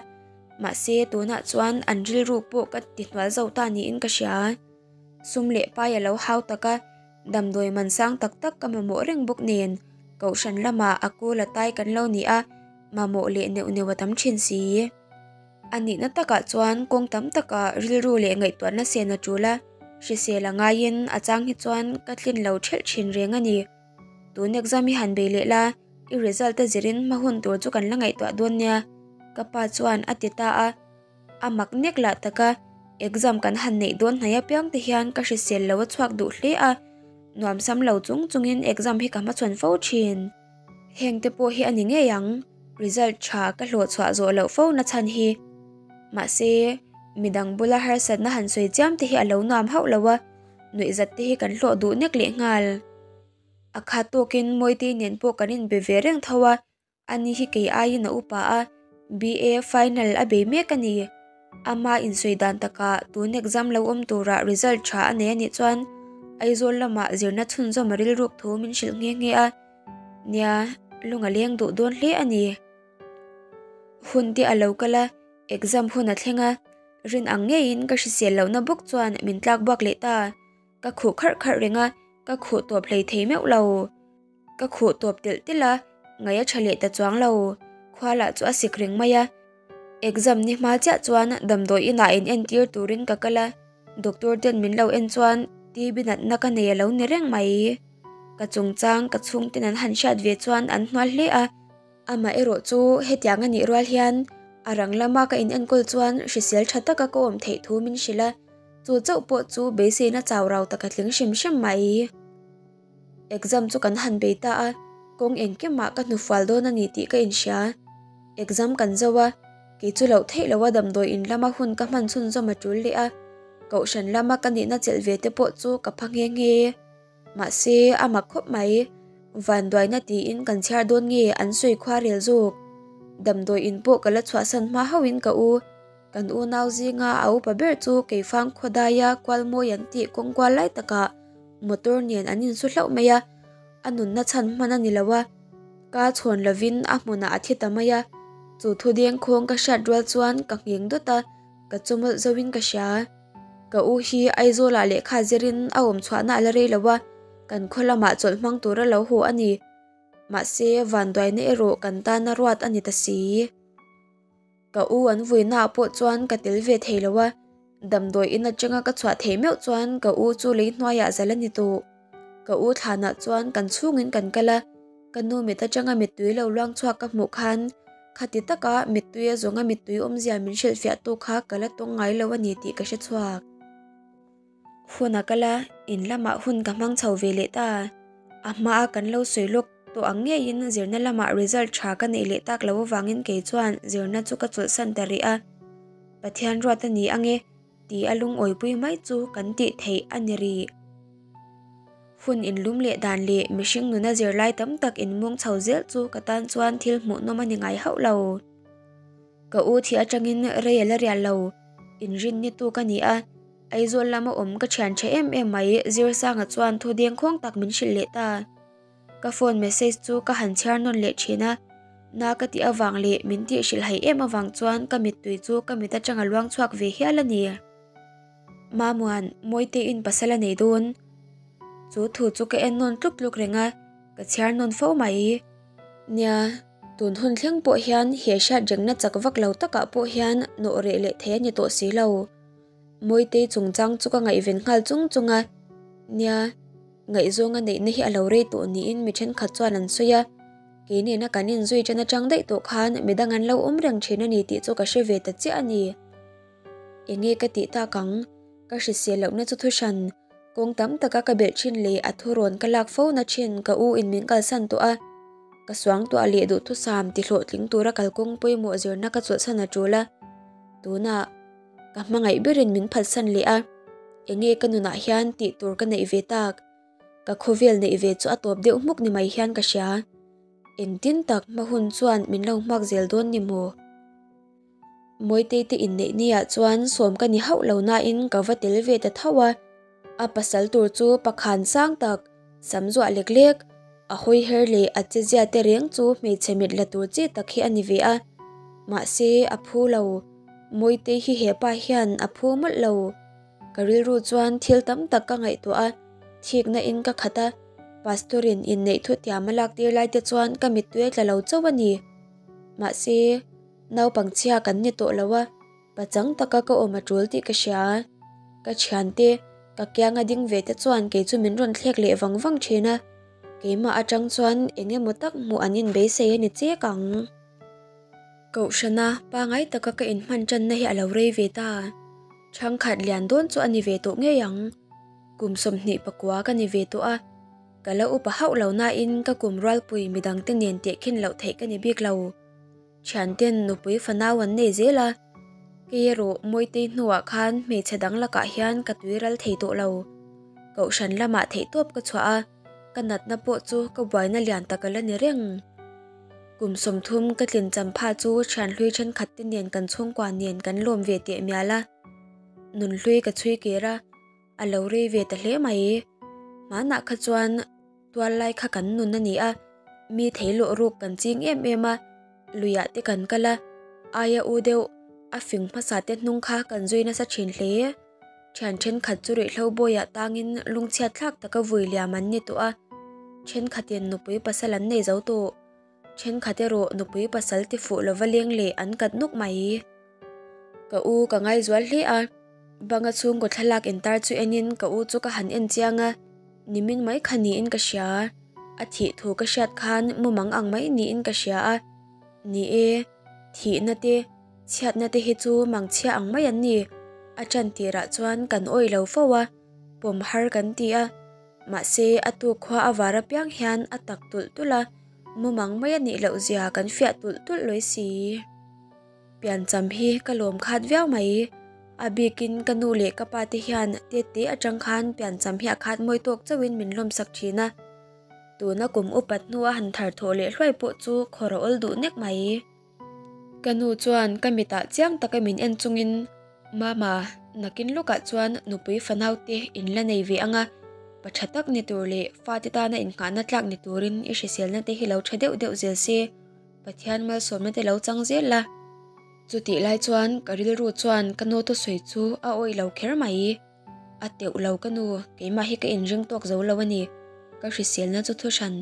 mahse tunah chuan an rilru pawh ka ti hnual zo ta niin ka hria. Sum leh pai a lo hau tak a, damdawi man sang tak tak ka mamawh reng bawk nen kohhran lamah a kul a tai kan lo ni a, mamawh leh neuh neuh a tam thin si. A nihna takah chuan kawng tam takah rilru leh ngaihtuahna sen a tul a, hrisel a ngaiin a chang hi chuan ka tlin lo thelh thin reng a ni. Tun exam hi han bei leh la, i result a zirin hma hun tur chu kan la ngaihtuah dawn nia, ka pa chuan a ti ta a. A mak nek lah taka exam kan han neih dawn hnai apiang te hian ka hrisel lo a chhuak duh hle a, nuamsam lo chung chungin exam hi ka hmachhawn fo thin. Heng te pawh hi a ni ngei ang, result tha ka hlawh chhuah zawh loh fo na chhan hi. Mahse, midang bula harsatna han sawi chiam te hi a lo nuam hauh lo a, nuihzat te hi kan hlawh duh nek leh nghal. A khat tawkin Mawitei nen pawh kan inbe ve reng tho a, ani hi kei aiin a upa a, BA final a bei mek a ni. Ama insawi dan takah tun exam lo awm turah result tha a nei a nih chuan Aizawl lamah zirna chhunzawm a rilruk thu min hrilh nghe nghe a. Nia, lung a leng duh dawn hle a ni. Hun te a lo kal a, exam hun a thleng a, rin ang ngeiin ka hrisel lohna bawk chuan min tlak buak leh ta. Ka khuh kharh kharh reng a, ka khuh tawp hlei thei meuh lo. Ka khuh tawp telh telh a, ngaih a tha leh ta chuang lo. Khua lah chu a sik reng mai a. Exam ni hma chiah chuan damdawi inah in entir turin ka kal a, doctor ten min lo en chuan TB natna ka nei a lo ni reng mai. Ka chungchang ka chhungten an han hriat ve chuan an hnual hle a, amah erawh chu hetiang a nih rual hian a rang lama ka in enkawl chuan hrisel tha taka ka awm theih thu min hrilh a, chu chauh pawh chu beiseina chau rau taka tling hrim hrim mai. Exam chu kan han bei ta a, kawng engkimah ka hnufual dawn a ni tih ka inhria. Exam kan zo a, kei chu loh theih loha damdawi in lama hun ka hman chhunzawm a tul leh a, kohhran lama ka nihna chelh ve te pawh chu ka pha nghe nghe. Mahse, a mak khawp mai. Vanduaina tiin kan chhiar dawn nge an sawi khua rel zawk. Damdawi in pawh ka la chhuahsan hma hauhin ka u. Kan unau zinga a upa ber chu Keifang khawdaia Kualmawi an tih kawng kual lai takah motor nen an insu hlauh mai a, a nunna chhan hman a ni lo a, ka chhawn lovin a hmunah a thi ta mai a, chu thu dengkhawng ka hriat rual chuan ka ngheng dawt a, ka chawmawlh zoin ka hria. Ka u hi Aizawlah lehkha zirin a awm chhuahna a la rei lo a, kan khaw lamah chawlh hmang tura lo haw a ni. Mahse, vanduaina erawh kan tana ruat a ni ta si. Ka u an vuinaah pawh chuan ka tel ve thei lo a, damdawi in atanga ka chhuah theih meuh chuan ka u chu lei hnuaiah zal a ni tawh. Ka u thlanah chuan kan chhungin kan kal a, ka nu mit atanga mittui lo luang chhuak ka hmuh khan khati taka mittui a zawnga mittui awmzia min hrilhfiahtu kha ka la tawng ngai lo a ni tih ka hre chhuak. Hun a kal a, in lamah hun ka hmang chho ve leh ta. A hmaa kan lo sawi lawk tawh ang ngeiin zirna lamah result tha ka neih leh tak loh avangin kei chuan zirna chu ka chawlhsan ta rih a. Pathian ruat a ni ange tih a lungawipui mai chu kan tih theih a ni rih. Hun inlum leh dan leh mihring nuna zirlai tam tak inmung chho zel chu ka tan chuan thil hmuhnawm a ni ngai hauh lo. Ka u thih atangin rei a la rial lo, inrinni tu ka ni a, Aizawl lama awm ka thian tha em em mai Zirsanga chuan thu dengkhawng tak min hrilh leh ta. Ka phone message chu ka han chhiar nawn leh thin a, na ka tih avang leh min tih hrilh haih em avang chuan ka mittui chu ka mit atang a luang chhuak ve hial a ni. Mamuan, Mawitein pasal a nei dawn. Chu thu chu ka en nawn tluk tluk reng a, ka chhiar nawn fo mai. Nia, tun hun thleng pawh hian he hriat rengna chak vak lo takah pawh hian nawh reh leh thei a ni tawh si lo. Mawitei chungchang chu ka ngaihven nghal chung chung a, nia, ngaihzawng a neihna hi a lo rei tawh niin mi thenkhat chuan an sawi a, kei nena kan inzui ṭan aṭang daih tawh khan midang an lo awm reng ṭhin a ni tih chu ka hre ve ta chiah a ni. Enge ka tih tak ang? Ka hrisel lohna chu thuhran, kawng tam taka ka belh ṭhin leh a thurawn ka lak fo na ṭhin ka u in min kalsan tawh a, ka suangtuah leh duhthusam ti hlawhtling tura kalkawng pawimawh zirna ka chawlhsan a ṭul a, tunah ka hmangaih berin min phatsan leh a, enge ka nunah hian tih tur ka neih ve tak? Ka khawvel neih ve chu a tawp deuh hmuk ni mai hian ka hria. Engtin tak hma hun chuan min lo hmuak zel dawn ni maw? Mawitei te inneih niah chuan sawm ka ni hauh lo nain ka va tel ve ta tho a, a pasal tur chu pakhan sang tak, sam zuah lek lek, a hawi her leh a che zia te reng chu hmeichhe mit la tur chi tak hi a ni ve a, mahse a phu lo, Mawitei hi hepa hian a phu mawlh lo. Ka rilru chuan thil tam tak ka ngaihtuah a, thikna in ka khat a, Pastor in inneih thutiam a lak tir lai te chuan ka mittui a tla lo chauh a ni. Mahse, naupang chhia kan ni tawh lo a, pachang taka ka awm a tul tih ka hria. Ka thiante, ka kianga ding ve te chuan kei chu min rawn thlek leh vang vang thin a, keimah atang chuan eng emaw tak hmuh an inbeisei a ni chek ang. Kohhrana pangai taka ka inhman tanna hi a lo rei ve ta. Thangkhat lian dawn chu a ni ve tawh ngei ang. Kum 24 ka ni ve tawh a. Ka la upa hauh lo nain ka kum rualpui midangte nen tehkhin loh theih ka ni bik lo. Thianten nupui fanau an nei zel a, kei erawh Mawitei hnuah khan hmeichhe dang lakah hian ka tui ral thei tawh lo. Kohhran lamah theihtawp ka chhuah a, ka natna pawh chu ka buaina lian tak a la ni reng. Kum 30 ka tlin champha chu thianhlui thenkhat te nen kan chhungkua nen kan lawm ve teh mial a. Nunhlui ka chhui kir a. A lo rei ve ta hle mai. Hmanah kha chuan tual lai kha kan nun a ni a, mi thei lawh ruk kan ching em em a, luiah te kan kal a, aia u deuh a fing hmasa te hnung kha kan zui nasa thin hle. Thian thenkhat chu ruihhlo bawiah tangin lungchhiat thlak taka vui liam an ni tawh a, thenkhatin nupui pasal an nei zo tawh. Thenkhat erawh nupui pasal ti fuh lova leng leh an kat nuk mai. Ka u ka ngaizual hle a, banga chhungkaw thlalak intar chu enin ka u chu ka han en chiang a, nimin mai kha niin ka hria. A thih thu ka hriat khan mumang ang mai niin ka hria a. Ni e, thihna te, chhiatna te hi chu mangchhia ang mai an ni. A ṭan tirah chuan kan awih lo fo a, pawm har kan ti a. Mahse, a tuk khua a var apiang hian a tak tulh tulh a, mumang mai a nih loh zia kan fiah tulh tulh lawi si. Piancham hi ka lawm khat viau mai. A bikin ka nu leh ka pa te hian tete atang khan piancham hi a khat mawi tawk chauhin min lawmsak thin a. Tuna kum upat hnua han thar thawh leh hluai pawh chu khawr a awl duh nek mai. Ka nu chuan ka mitah chiang taka min en chungin, Mama, nakin lawkah chuan nupui fanau te in la nei ve ang a, pa tha tak ni tur leh fate tana innghahna tlak ni turin i hriselna te hi lo tha deuh deuh zel se, Pathian malsawmna te lo chang zel la. Chutih lai chuan ka rilru chuan ka nu thusawi chu a awih lo kher mai. A teuh lo ka nu, keimah hi ka inring tawk zo lo a ni. Ka hriselna chu thuhran.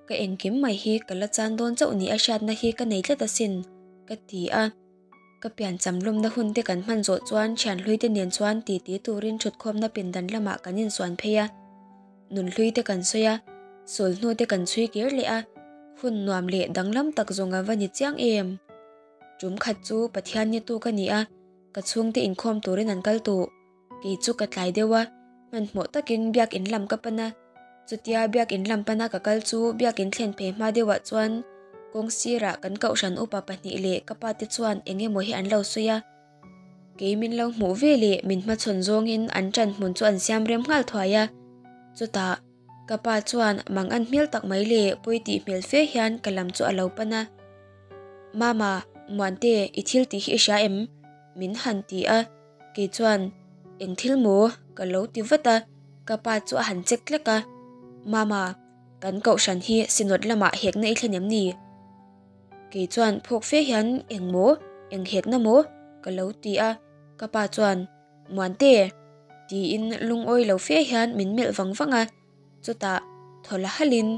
Ka engkim mai hi ka la chan dawn chauh ni a hriatna hi ka nei tlat asin, ka ti a. Ka piancham lawmna hun te kan hman zawh chuan thianhlui te nen chuan titi turin thutkhawmna pindan lamah kan insuan phei a. Nunhlui te kan sawi a, sulhnu te kan chhui kir leh a, hun nuam leh danglam tak zawng a va ni chiang em? Tum khat chu Pathian ni tu ka ni a, ka chhungte inkhawm turin an kal tawh. Kei chu ka tlai deuh a, hmanhmawh takin biakin lam ka pan a. Chutia biakin lam pana ka kal chu biakin thlen phei hma deuhah chuan kawng sirah kan kohhran upa pahnih leh ka pa te chuan eng emaw hi an lo sawi a. Kei min lo hmuh ve leh min hmachhawn zawngin an ṭan hmun chu an siam rem nghal thuai a. Chutah ka pa chuan mang an hmel tak mai leh pawi tih hmel fe hian ka lam chu a lo pan a. Mama, Muante, i thil tih hi i hria em? Min han ti a. Kei chuan, Eng thil maw? ka lo ti vat a, ka pa chu a han chek tlek a. Mama, kan kohhran hi Synod lamah hekna i thlen em ni? Kei chuan phawk fe hian, Eng maw? Eng hekna maw? ka lo ti a, ka pa chuan, Muante! tiin lungawi lo fe hian min melh vang vang a, chutah thaw la halhin,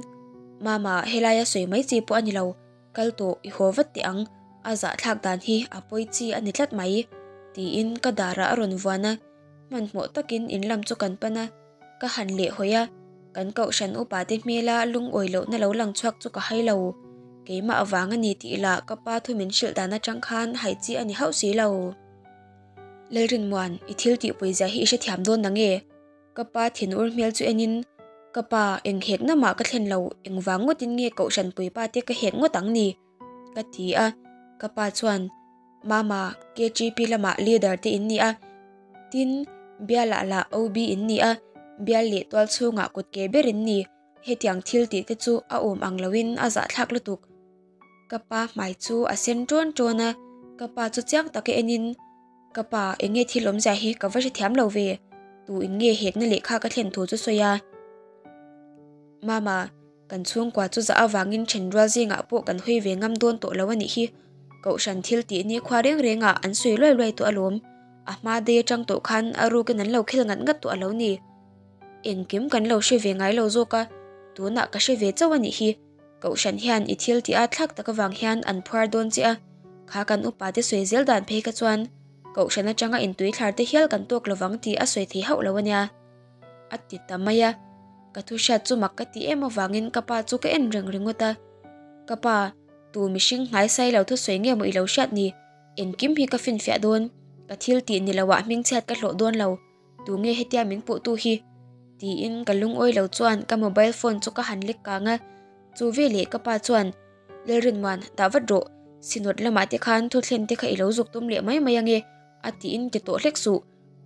Mama, helaia sawi mai chi pawh a ni lo, Kal tawh i haw vat teh ang, a zahthlak dan hi a pawi chi a ni tlat mai, tiin ka darah a rawn vuan a. Hmanhmawh takin in lam chu kan pan a, ka han lehhawi a, kan kohhran upate hmela lungawi lohna lo lang chhuak chu ka hai lo. Keimah avang a ni tih lah ka pa thu min hrilh dan atang khan hai chi a ni hauh si lo. Lalrinmuan, i thil tihpui zia hi i hrethiam dawn nange? Ka pa thinur hmel chu enin, Ka pa, eng hekna mah ka thlen lo, engvang ngawtin nge kohhran puipa te ka hek ngawt ang ni? Ka ti a, ka pa chuan, Mama, KGP lamah leader te in ni a, tin, bialah lah OB in ni a, bial leh tual chhungah kut ke ber in ni, hetiang thil tih te chu a awm ang loin a zahthlak lutuk. Ka pa hmai chu a sen ṭawn ṭawn a, ka pa chu chiang taka enin, Ka pa, eng nge thil awmzia hi ka va hrethiam lo ve, tu in nge hekna lehkha ka thlen thu chu sawi a. Mama, kan chhungkua chu zah avangin thenrual zingah pawh kan hawi ve ngam dawn tawh lo a nih hi, Kohhran thil tih ni khua reng rengah an sawi luai luai tawh alawm, a hma dei atang tawh khan a rukin an lo khel ngat ngat tawh a lo ni. Engkim kan lo hre ve ngai lo zawk a, tunah ka hre ve chauh a nih hi. Kohhran hian i thil tih a thlak tak avang hian an phuar dawn che a, kha kan upa te sawi zel dan phei kha chuan Kohhran atanga intui thlar te hial kan tawk lovang tih a sawi thei hauh lo a nia. A ti ta mai a, ka thu hriat chu mak ka ti em avangin ka pa chu ka en reng ringawt a. Ka pa, tu mihring hnaisai lo thusawi nge maw i lo hriat ni? Engkim hi ka finfiah dawn, ka thil tih ni loah hmingchhiat ka hlawh dawn lo. Tu nge hetia min puhtu hi? Tiin ka lungawi lo chuan ka mobile phone chu ka han lek kang a, chu veleh ka pa chuan, Lalrinmuan, dah vat rawh, Synod lamah te khan thuthlen te kha i lo zuk tum leh mai mai ange, a tiin ti tawh hlek suh,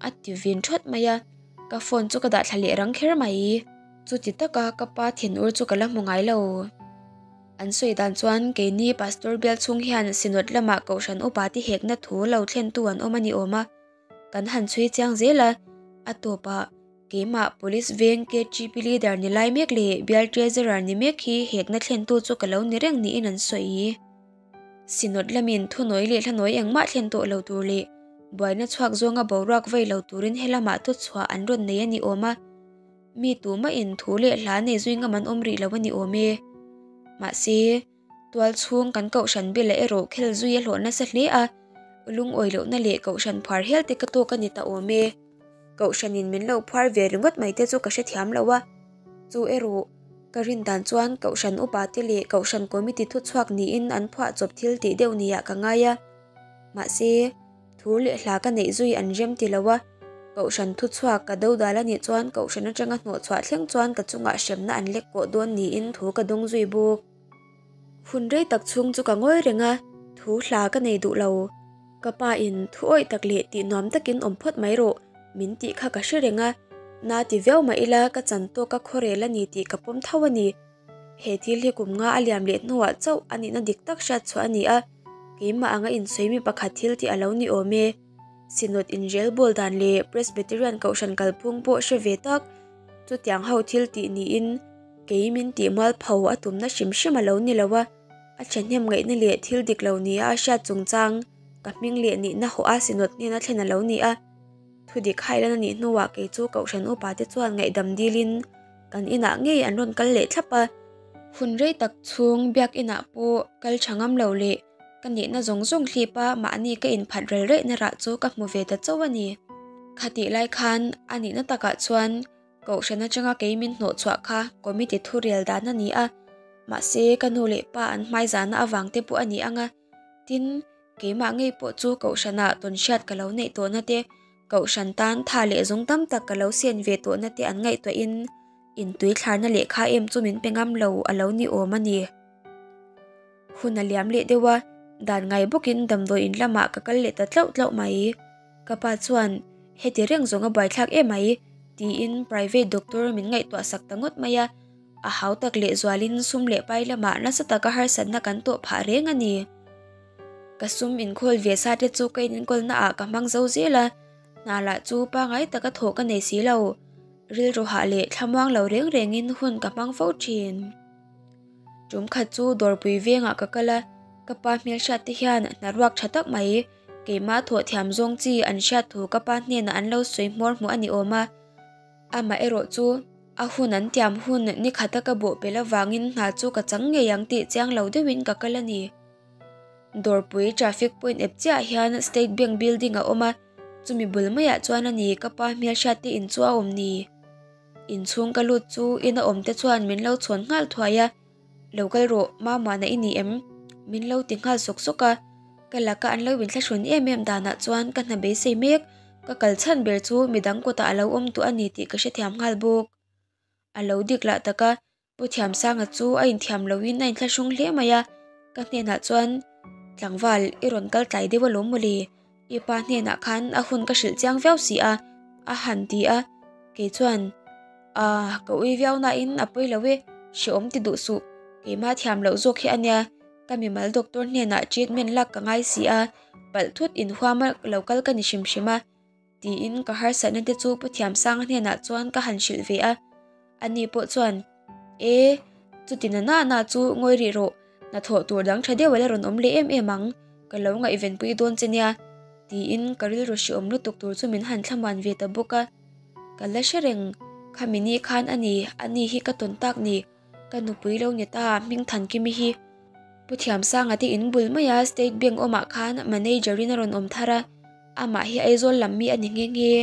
a ti vin thawt mai a, ka phone chu ka dah thla leh rang kher mai. Chuti taka ka pa thinur chu ka la hmu ngai lo. An sawi dan chuan keini Pastor bial chhung hian Synod lamah Kohhran upa te hekna thu lo thlentu an awm a ni awm a, Kan han chhui chiang zel a, a tawpah keimah Police veng KGP leader ni lai mek leh bial treasurer ni mek hi hekna thlentu chu ka lo ni reng niin an sawi. Synod lamin thunawi leh hlanawi engmah thlen tawh lo tur leh buaina chhuak zawnga boruak vei lo turin helamah thuchhuah an rawn nei a ni awm a, mi tumahin thu leh hla nei zui ngam an awm rih lo a ni awm e. Mahse. Tual chhung kan kohhran bilah erawh khel zui a hlawh nasa hle a, lungawi lohna leh kohhran phuar hial te ka tawk a ni ta awm e. Kohhranin min lo phuar ve ringawt mai te chu ka hrethiam lo a, chu erawh ka rin dan chuan kohhran upa te leh kohhran committee thuchhuak niin an phuah chawp thil tih deuh niah ka ngai a. Mahse, thu leh hla ka neih zui an rem ti lo a, kohhran thuchhuak ka dodal a nih chuan kohhran atanga hnawhchhuah thleng chuan ka chungah hremna an lek kawh dawn niin thu ka dawng zui bawk. Hun rei tak chhung chu ka ngawi reng a, thu hla ka nei duh lo. Ka pa in thu awih tak leh tih nuam takin awm phawt mai rawh, min tih kha ka hre reng a. Na ti viau mah ila ka chan tawk a khawrel a ni tih ka pawm tho a ni. He thil hi kum nga a liam leh hnuah chauh a nihna dik tak hriat chhuah a ni a, keimah anga insawi mi pakhat thil tih a lo ni awm e. Synod inrel bawl dan leh Presbyterian Kohhran kalphung pawh hre ve tak, chutiang ho thil tih niin kei min tih mualpho a tumna hrim hrim a lo ni lo a, a thahnem ngaihna leh thil dik lo nia a hriat chungchang ka hming leh nihna hawh a Synod hnena thlen a lo ni a. Thudik hailan a nih hnuah kei chu Kohhran upa te chuan ngaihdam dilin kan inah ngei an rawn kal leh thlap a. Hun rei tak chhung biakinah pawh kal tha ngam lo leh Ka nihna zawng zawng hlip a, mahni ka inphat rel rehna rah chu ka hmu ve ta chauh a ni. Khatih lai khan a nihna takah chuan Kohhran atanga kei min hnawh chhuah kha committee thurel dan a ni a, mahse ka nu leh pa an hmaizahna avang te pawh a ni ang a, tin, keimah ngei pawh chu Kohhranah tawnhriat ka lo neih tawhna te, Kohhran tan tha leh zawng tam tak ka lo sen ve tawhna te an ngaihtuahin intuithlarna lehkha em chu min pe ngam lo a lo ni awm a ni. Hun a liam leh deuh a, dan ngai bawkin damdawi in lamah ka kal leh ta tlauh tlauh mai. Ka pa chuan, Heti reng zawng a buaithlak em mai, tiin private doctor min ngaihtuah sak ta ngawt mai a. A hau tak leh zualin sum leh pai lamah nasa taka harsatna kan tawh phah reng a ni. Ka sum inkhawl ve sa te chu ka inenkawlna ah ka hmang zo zel a, hna lah chu pangai taka thawh ka nei si lo. Rilru hah leh thlamuang lo reng rengin hun ka hmang fo thin. Tum khat chu dawrpui vengah ka kal a, ka pa hmelhriat te hian hna ruak tha tak mai, keimah thawh thiam zawng chi an hriat thu ka pa hnenah an lo sawi hmawr hmuh a ni awm a. Amah erawh chu a hun an tiam hun ni khata ka bawh pel avangin hna chu ka chang ngei ang tih chiang lo deuhin ka kal a ni. Dawrpui traffic point ep chiah hian State Bank building a awm a. Chumi bul maiah chuan a ni ka pa hmelhriat te in chu a awm ni. Inchhung ka lut chu ina awm te chuan min lo chhawn nghal thuai a, Lo kal rawh, Mamana i ni em? Min lo ti nghal sawk sawk a, ka laka an lo inthlahrun em em danah chuan ka hna beisei mek, ka kal chhan ber chu midang kutah a lo awm duh a ni tih ka hrethiam nghal bawk. A lo dik lah tak a, Pu Thiamsanga chu a inthiam loin a inthlahrung hle mai a, ka hnenah chuan, Tlangval, i rawn kal tlai deuh alawm mawle, i pa hnenah khan a hun ka hrilh chiang viau si a, a han ti a, kei chuan, Aaa, ka ui viau nain a pawi lo e, hrehawm ti duh suh, keimah thiam loh zawk hi a nia, ka mimal doctor hnenah treatment lak ka ngai si a, palh thut inhuama lo kal ka ni hrim hrim a. Tiin ka harsatna te chu Pu Thiamsanga hnenah chuan ka han hrilh ve a. Ani pawh chuan, E, chuti na na na chu ngawi rih rawh, hnathawh tur dang tha deuh a la rawn awm leh em em ang, ka lo ngaihvenpui dawn che nia, tiin ka rilru hreawm lutuk tur chu min han thlamuan ve ta bawk a. Ka la hre reng, khami ni khan a ni, ani hi ka tawn tak ni. Ka nupui lo ni ta Hmingthankimi hi Pu Thiamsanga te in bul maia State Bank awmah khan manager in a rawn awm thar a, amah hi Aizawl lam mi a ni nghe nghe.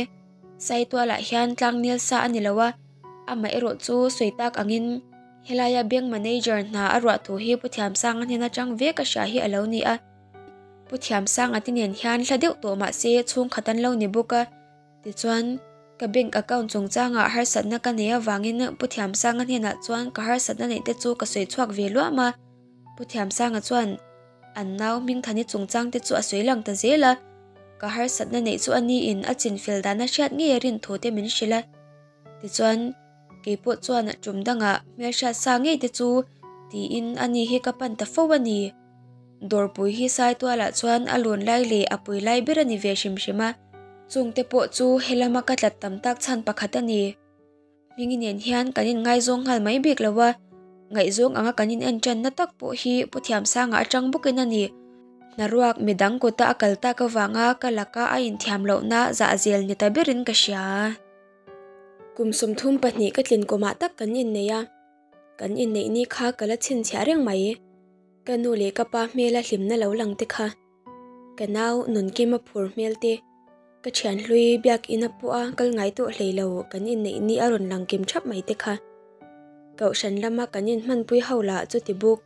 Saitualah hian tlangnel sa a ni lo a, amah erawh chu sawi tak angin helaia bank manager hna a ruah thu hi Pu Thiamsanga hnen atang ve ka hria hi a lo ni a. Pu Thiamsanga te nen hian hla deuh tawh mahse chhungkhat an lo ni bawk a. Tichuan, ka bank account chungchangah harsatna ka nei avangin Pu Thiamsanga hnenah chuan ka harsatna neih te chu ka sawi chhuak ve luam a. Pu Thiamsanga chuan an nau Hmingthani chungchang te chu a sawi lang ta zel a, ka harsatna neih chu a niin a chinfel dan a hriat ngei a rin thu te min hrilh a. Tichuan, keipawh chuan tum dangah hmelhriat sa ngei te chu tiin ani hi ka pan ta fo a ni. Dawrpui hi Saitualah chuan a lun lai leh a pui lai ber a ni ve hrim hrim a, chungte pawh chu helama ka tlat tam tak chhan pakhat a ni. Hmingi nen hian kan inngaizawng nghal mai bik lo a, ngaihzawng anga kan in entanna tak pawh hi Pu Thiamsanga atang bawkin a ni. Hnaruak midang kuta a kal tak avanga ka laka a inthiam lohna zahzel ni ta berin ka hria. Kum 32 ka tlin kumah tak kan innei a, kan inneih ni kha ka la chhinchhiah reng mai. Ka nu leh ka pa hmela hlimna lo lang te kha, ka nau Nunkima phur hmel te, ka thian hlui biakina pawha kal ngai tawh hlei lo kan inneih ni a rawn lang kim thap mai te kha. Kohhran lama kan inhmanpui ho lah chuti bawk,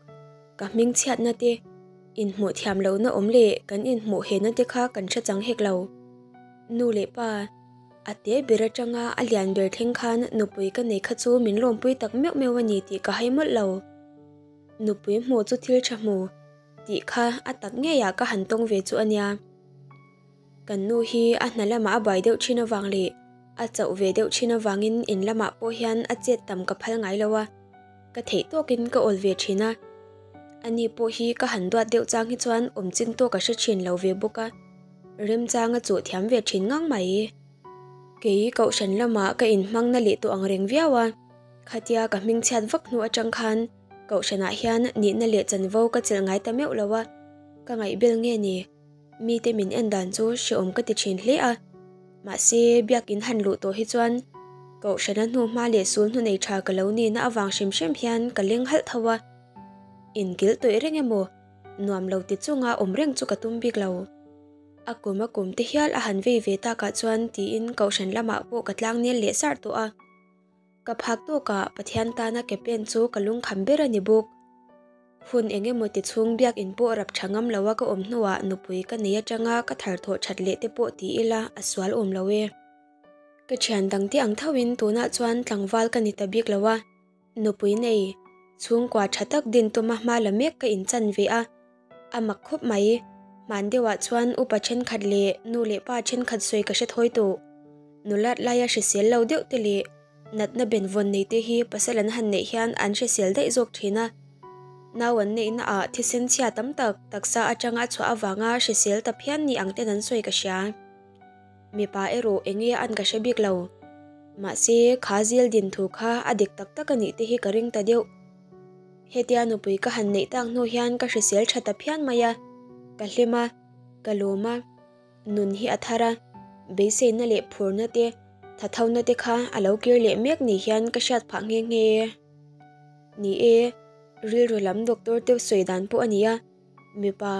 ka hming chhiatna te, inhmuh thiam lohna awm leh kan inhmuh hena te kha kan hre chang hek lo. Nu leh pa, a te ber atanga a lian ber thleng khan nupui ka nei kha chu min lawmpui tak meuh meuh a ni tih ka hai mawlh lo. Nupui hmu chu thil tha hmu tih kha a tak ngeiah ka han tawng ve chu a nia. Kan nu hi a hna lamah a bai deuh thin avang leh a chauh ve deuh thin avangin in lamah pawh hian a chet tam ka phal ngai lo a, ka theih tawkin ka awl ve thin a. Ani pawh hi ka han duat deuh chang hi chuan awm chin tawk a hre thin lo ve bawk a, remchang a chuh thiam ve thin ngang mai. Kei kohhran lamah ka inhmangna leh tawh ang reng viau a. Khatia ka hmingchhiat vak hnu atang khan Kohhranah hian nihna leh chanvo ka chelh ngai ta meuh lo a, ka ngaihbel nge ni? Mite min en dan chu hrehawm ka ti thin hle a. Mahse, biakin han luh tawh hi chuan Kohhrana hnu hma leh sul hnu nei tha ka lo nihna avang hrim hrim hian ka leng halh tho a. Inkilh tawih reng emaw, nuam lo ti chunga awm reng chu ka tum bik lo. A kum a kum te hial a han vei ve takah chuan tiin Kohhran lamah pawh ka tlangnel leh sarh tawh a. Ka phak tawkah Pathian tana ke pen chu ka lungkham ber a ni bawk. Hun eng emaw ti chhung biakinn pawh rap tha ngam loa ka awm hnuah nupui ka nei atanga ka thar thawh that leh te pawh ti ila a sual awm lo e. Ka thian dangte ang thoin tunah chuan tlangval ka ni ta bik lo a, nupui nei, chhungkua tha tak din tuma hma la mek ka inchan ve a. A mak khawp mai. Hman deuhah chuan upa thenkhat leh nu leh pa thenkhat sawi ka hre thawi tawh. Nulat laia hrisel lo deuh te leh natna benvawn nei te hi pasal an han neih hian an hrisel daih zawk thin a. Nau an neihna ah thisen chhia tam tak taksa atanga a chhuah avanga hrisel ta phian ni ang ten an sawi ka hria. Mipa erawh enge an ka hre bik lo. Mahse kha zil din thu kha a dik tak tak a nih te hi ka ring ta deuh. Hetia nupui ka han neih tak hnu hian ka hrisel tha ta phian mai a, ka hlim a, ka lawm a, nun hi a thar a, beiseina leh phurna te, thathona te kha a lo kir leh mek ni hian ka hriat phah nghe nghe. Ni e, rilru lam doctor te sawi dan pawh a ni a, mipa.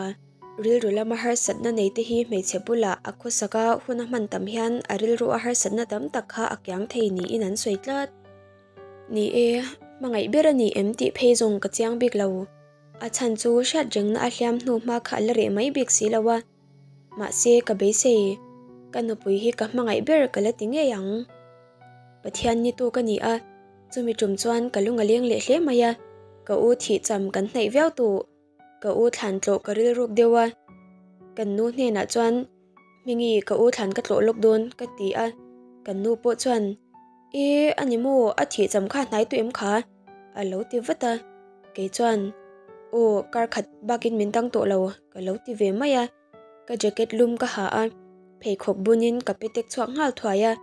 Rilru lama harsatna nei te hi hmeichhe bulah a khawsak a, hun a hman tam hian a rilru a harsatna tam tak kha a kiang thei niin an sawi tlat. Ni e, hmangaih ber a ni em tih phei zawng ka chiang bik lo. A chhan chu hriat rengna a hliam hnu hma kha a la reh mai bik si lo a. Mahse ka beisei, ka nupui hi ka hmangaih ber ka la ti ngei ang. Pathian ni tu ka ni a, chumi tum chuan ka lung a leng leh hle mai a, ka u thih cham kan hnaih viau tawh. Ka u thlan tlawh ka rilruk deuh a, kan nu hnenah chuan Hmingi ka u thlan ka tlawh lawk dawn ka ti a, kan nu pawh chuan E a ni maw a thih cham kha hnai tu em kha? a lo ti vat a, kei chuan Aw kar khat bakin min dang tawh lo ka lo ti ve mai a, ka jacket lum ka ha a, pheikhawk bunin ka pe tek chhuak nghal thuai a,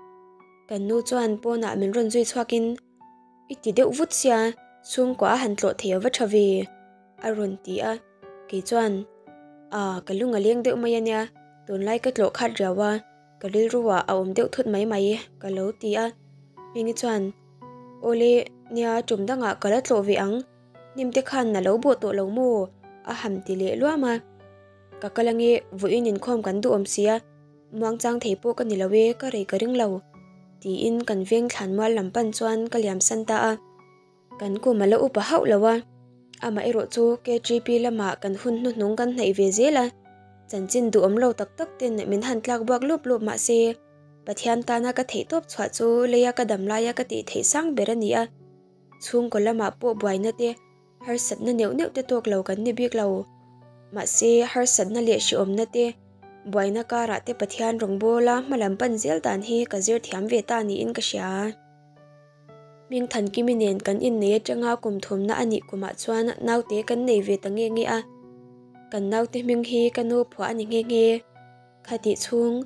kan nu chuan pawnah min rawn zui chhuakin I ti deuh vut sia chhungkua a han tlawh thei a va tha ve. A rawn ti a, kei chuan, Aa, ka lung a leng deuh mai a nia, tunlai ka tlawh khat riau a, ka rilru ah a awm deuh thut mai mai, ka lo ti a. Hmingi chuan, Awle, nia tum dangah ka la tlawh ve ang, hnim te khan a lo bawh tawh lo maw? a ham ti leh luam a. Ka kal ange, vawiin inkhawm kan duh awm sia, muangchang thei pawh ka ni lo e, ka rei ka ring lo, tiin kan veng thlanmual lam pan chuan ka liamsan ta a. Kan kum a la upa hauh lo a, amaherawh chu KGP lamah kan hun hnuhnung kan hnaih ve zel a, chanchin duhawm lo tak tak ten min han tlak buak lup lup mah se, Pathian tana ka theihtawp chhuah chu leia ka dam laia ka tih theih sang ber a ni a, chhungkaw lamah pawh buaina te, harsatna neuh neuh te tawk lo kan ni bik lo. Mahse, harsatna leh hrehawmna te, buaina karah te Pathian rawngbawla hmalam pan zel dan hi ka zir thiam ve ta niin ka hria. Hmingthankimi nen kan innei atanga kum thumna a nih kumah chuan naute kan nei ve ta nge nge a. Kan naute hming hi ka nu phuah a ni nghe nghe. Khatih chhung,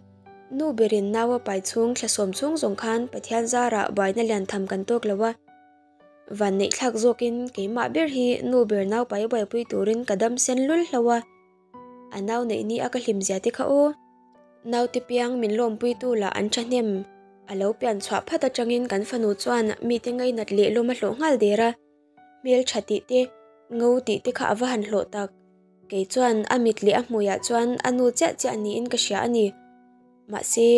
nu berin nau a pai chhung thla sawm chhung zawng khan Pathian zarah buaina lian tham kan tawk lo a. Vanneih thlak zawkin keimah ber hi nu ber nau pai buaipui turin ka dam sen lul hlo a. A nau neih ni a ka hlim zia te kha aw. Naute piang min lawmpuitu lah an thahnem. A lo pian chhuah phat atangin kan fanu chuan mite ngainat leh lawm a hlawh nghal der a. Hmel tha tih te, ngo tih te kha a va han hlawh tak. Kei chuan a mit leh a hmuiah chuan a nu chiah chiah niin ka hria a ni. Mahse,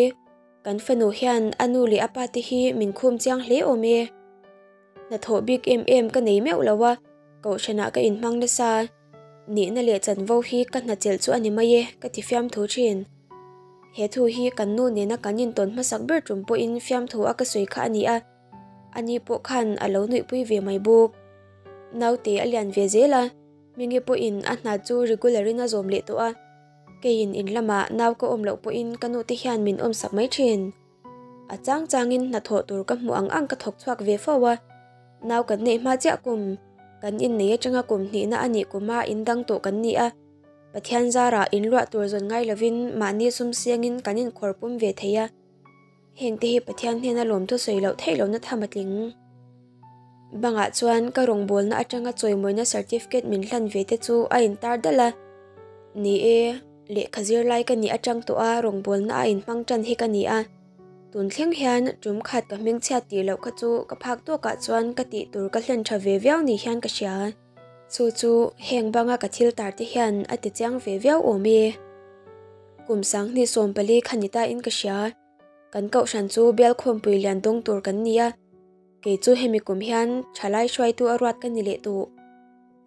kan fanu hian a nu leh a pa te hi min khum chiang hle awm e. Hnathawh bik em em ka nei meuh lo a, kohhranah ka inhmang nasa. Nihna leh chanvo hi ka hna chelh chu a ni mai e, ka ti fiamthu thin. He thu hi kan nu nena kan intawn hmasak ber tum pawhin fiamthu a ka sawi kha a ni a, ani pawh khan a lo nuihpui ve mai bawk. Naute a lian ve zel a, Hmingi pawhin a hna chu regular in a zawm leh tawh a, keiin in lamah nau ka awm loh pawhin ka nute hian min awmsak mai thin. A chang changin hnathawh tur ka hmuh ang ang ka thawk chhuak ve fo a, nau kan neih hma chiah kum, kan innei atanga kum hnihna a nih kuma indang tawh kan ni a, Pathian zarah inluah tur zawn ngai lovin mahni sum siangin kan inkhawr pum ve thei a, hengte hi Pathian hnena lawmthu sawi loh theih lohna tham a tling. Bangah chuan ka rawngbawlna atanga chawimawina certificate min hlan ve te chu a intar dalh a, ni e, Lehkha zirlai ka nih atang tawh a rawngbawlna a inhmang tan hi ka ni a, tun thleng hian tum khat ka hmingchhiat tih loh kha chu ka phak tawkah chuan ka tih tur ka hlen tha ve viau ni hian ka hria. Chu chu heng banga ka thil tar te hian a ti chiang ve viau awm e. Kum sanghnih 14 kha ni ta in ka hria. Kan kohhran chu bial khawmpui lian dawng tur kan ni a, kei chu hemi kum hian thalai hruaitu a ruat ka ni leh tawh.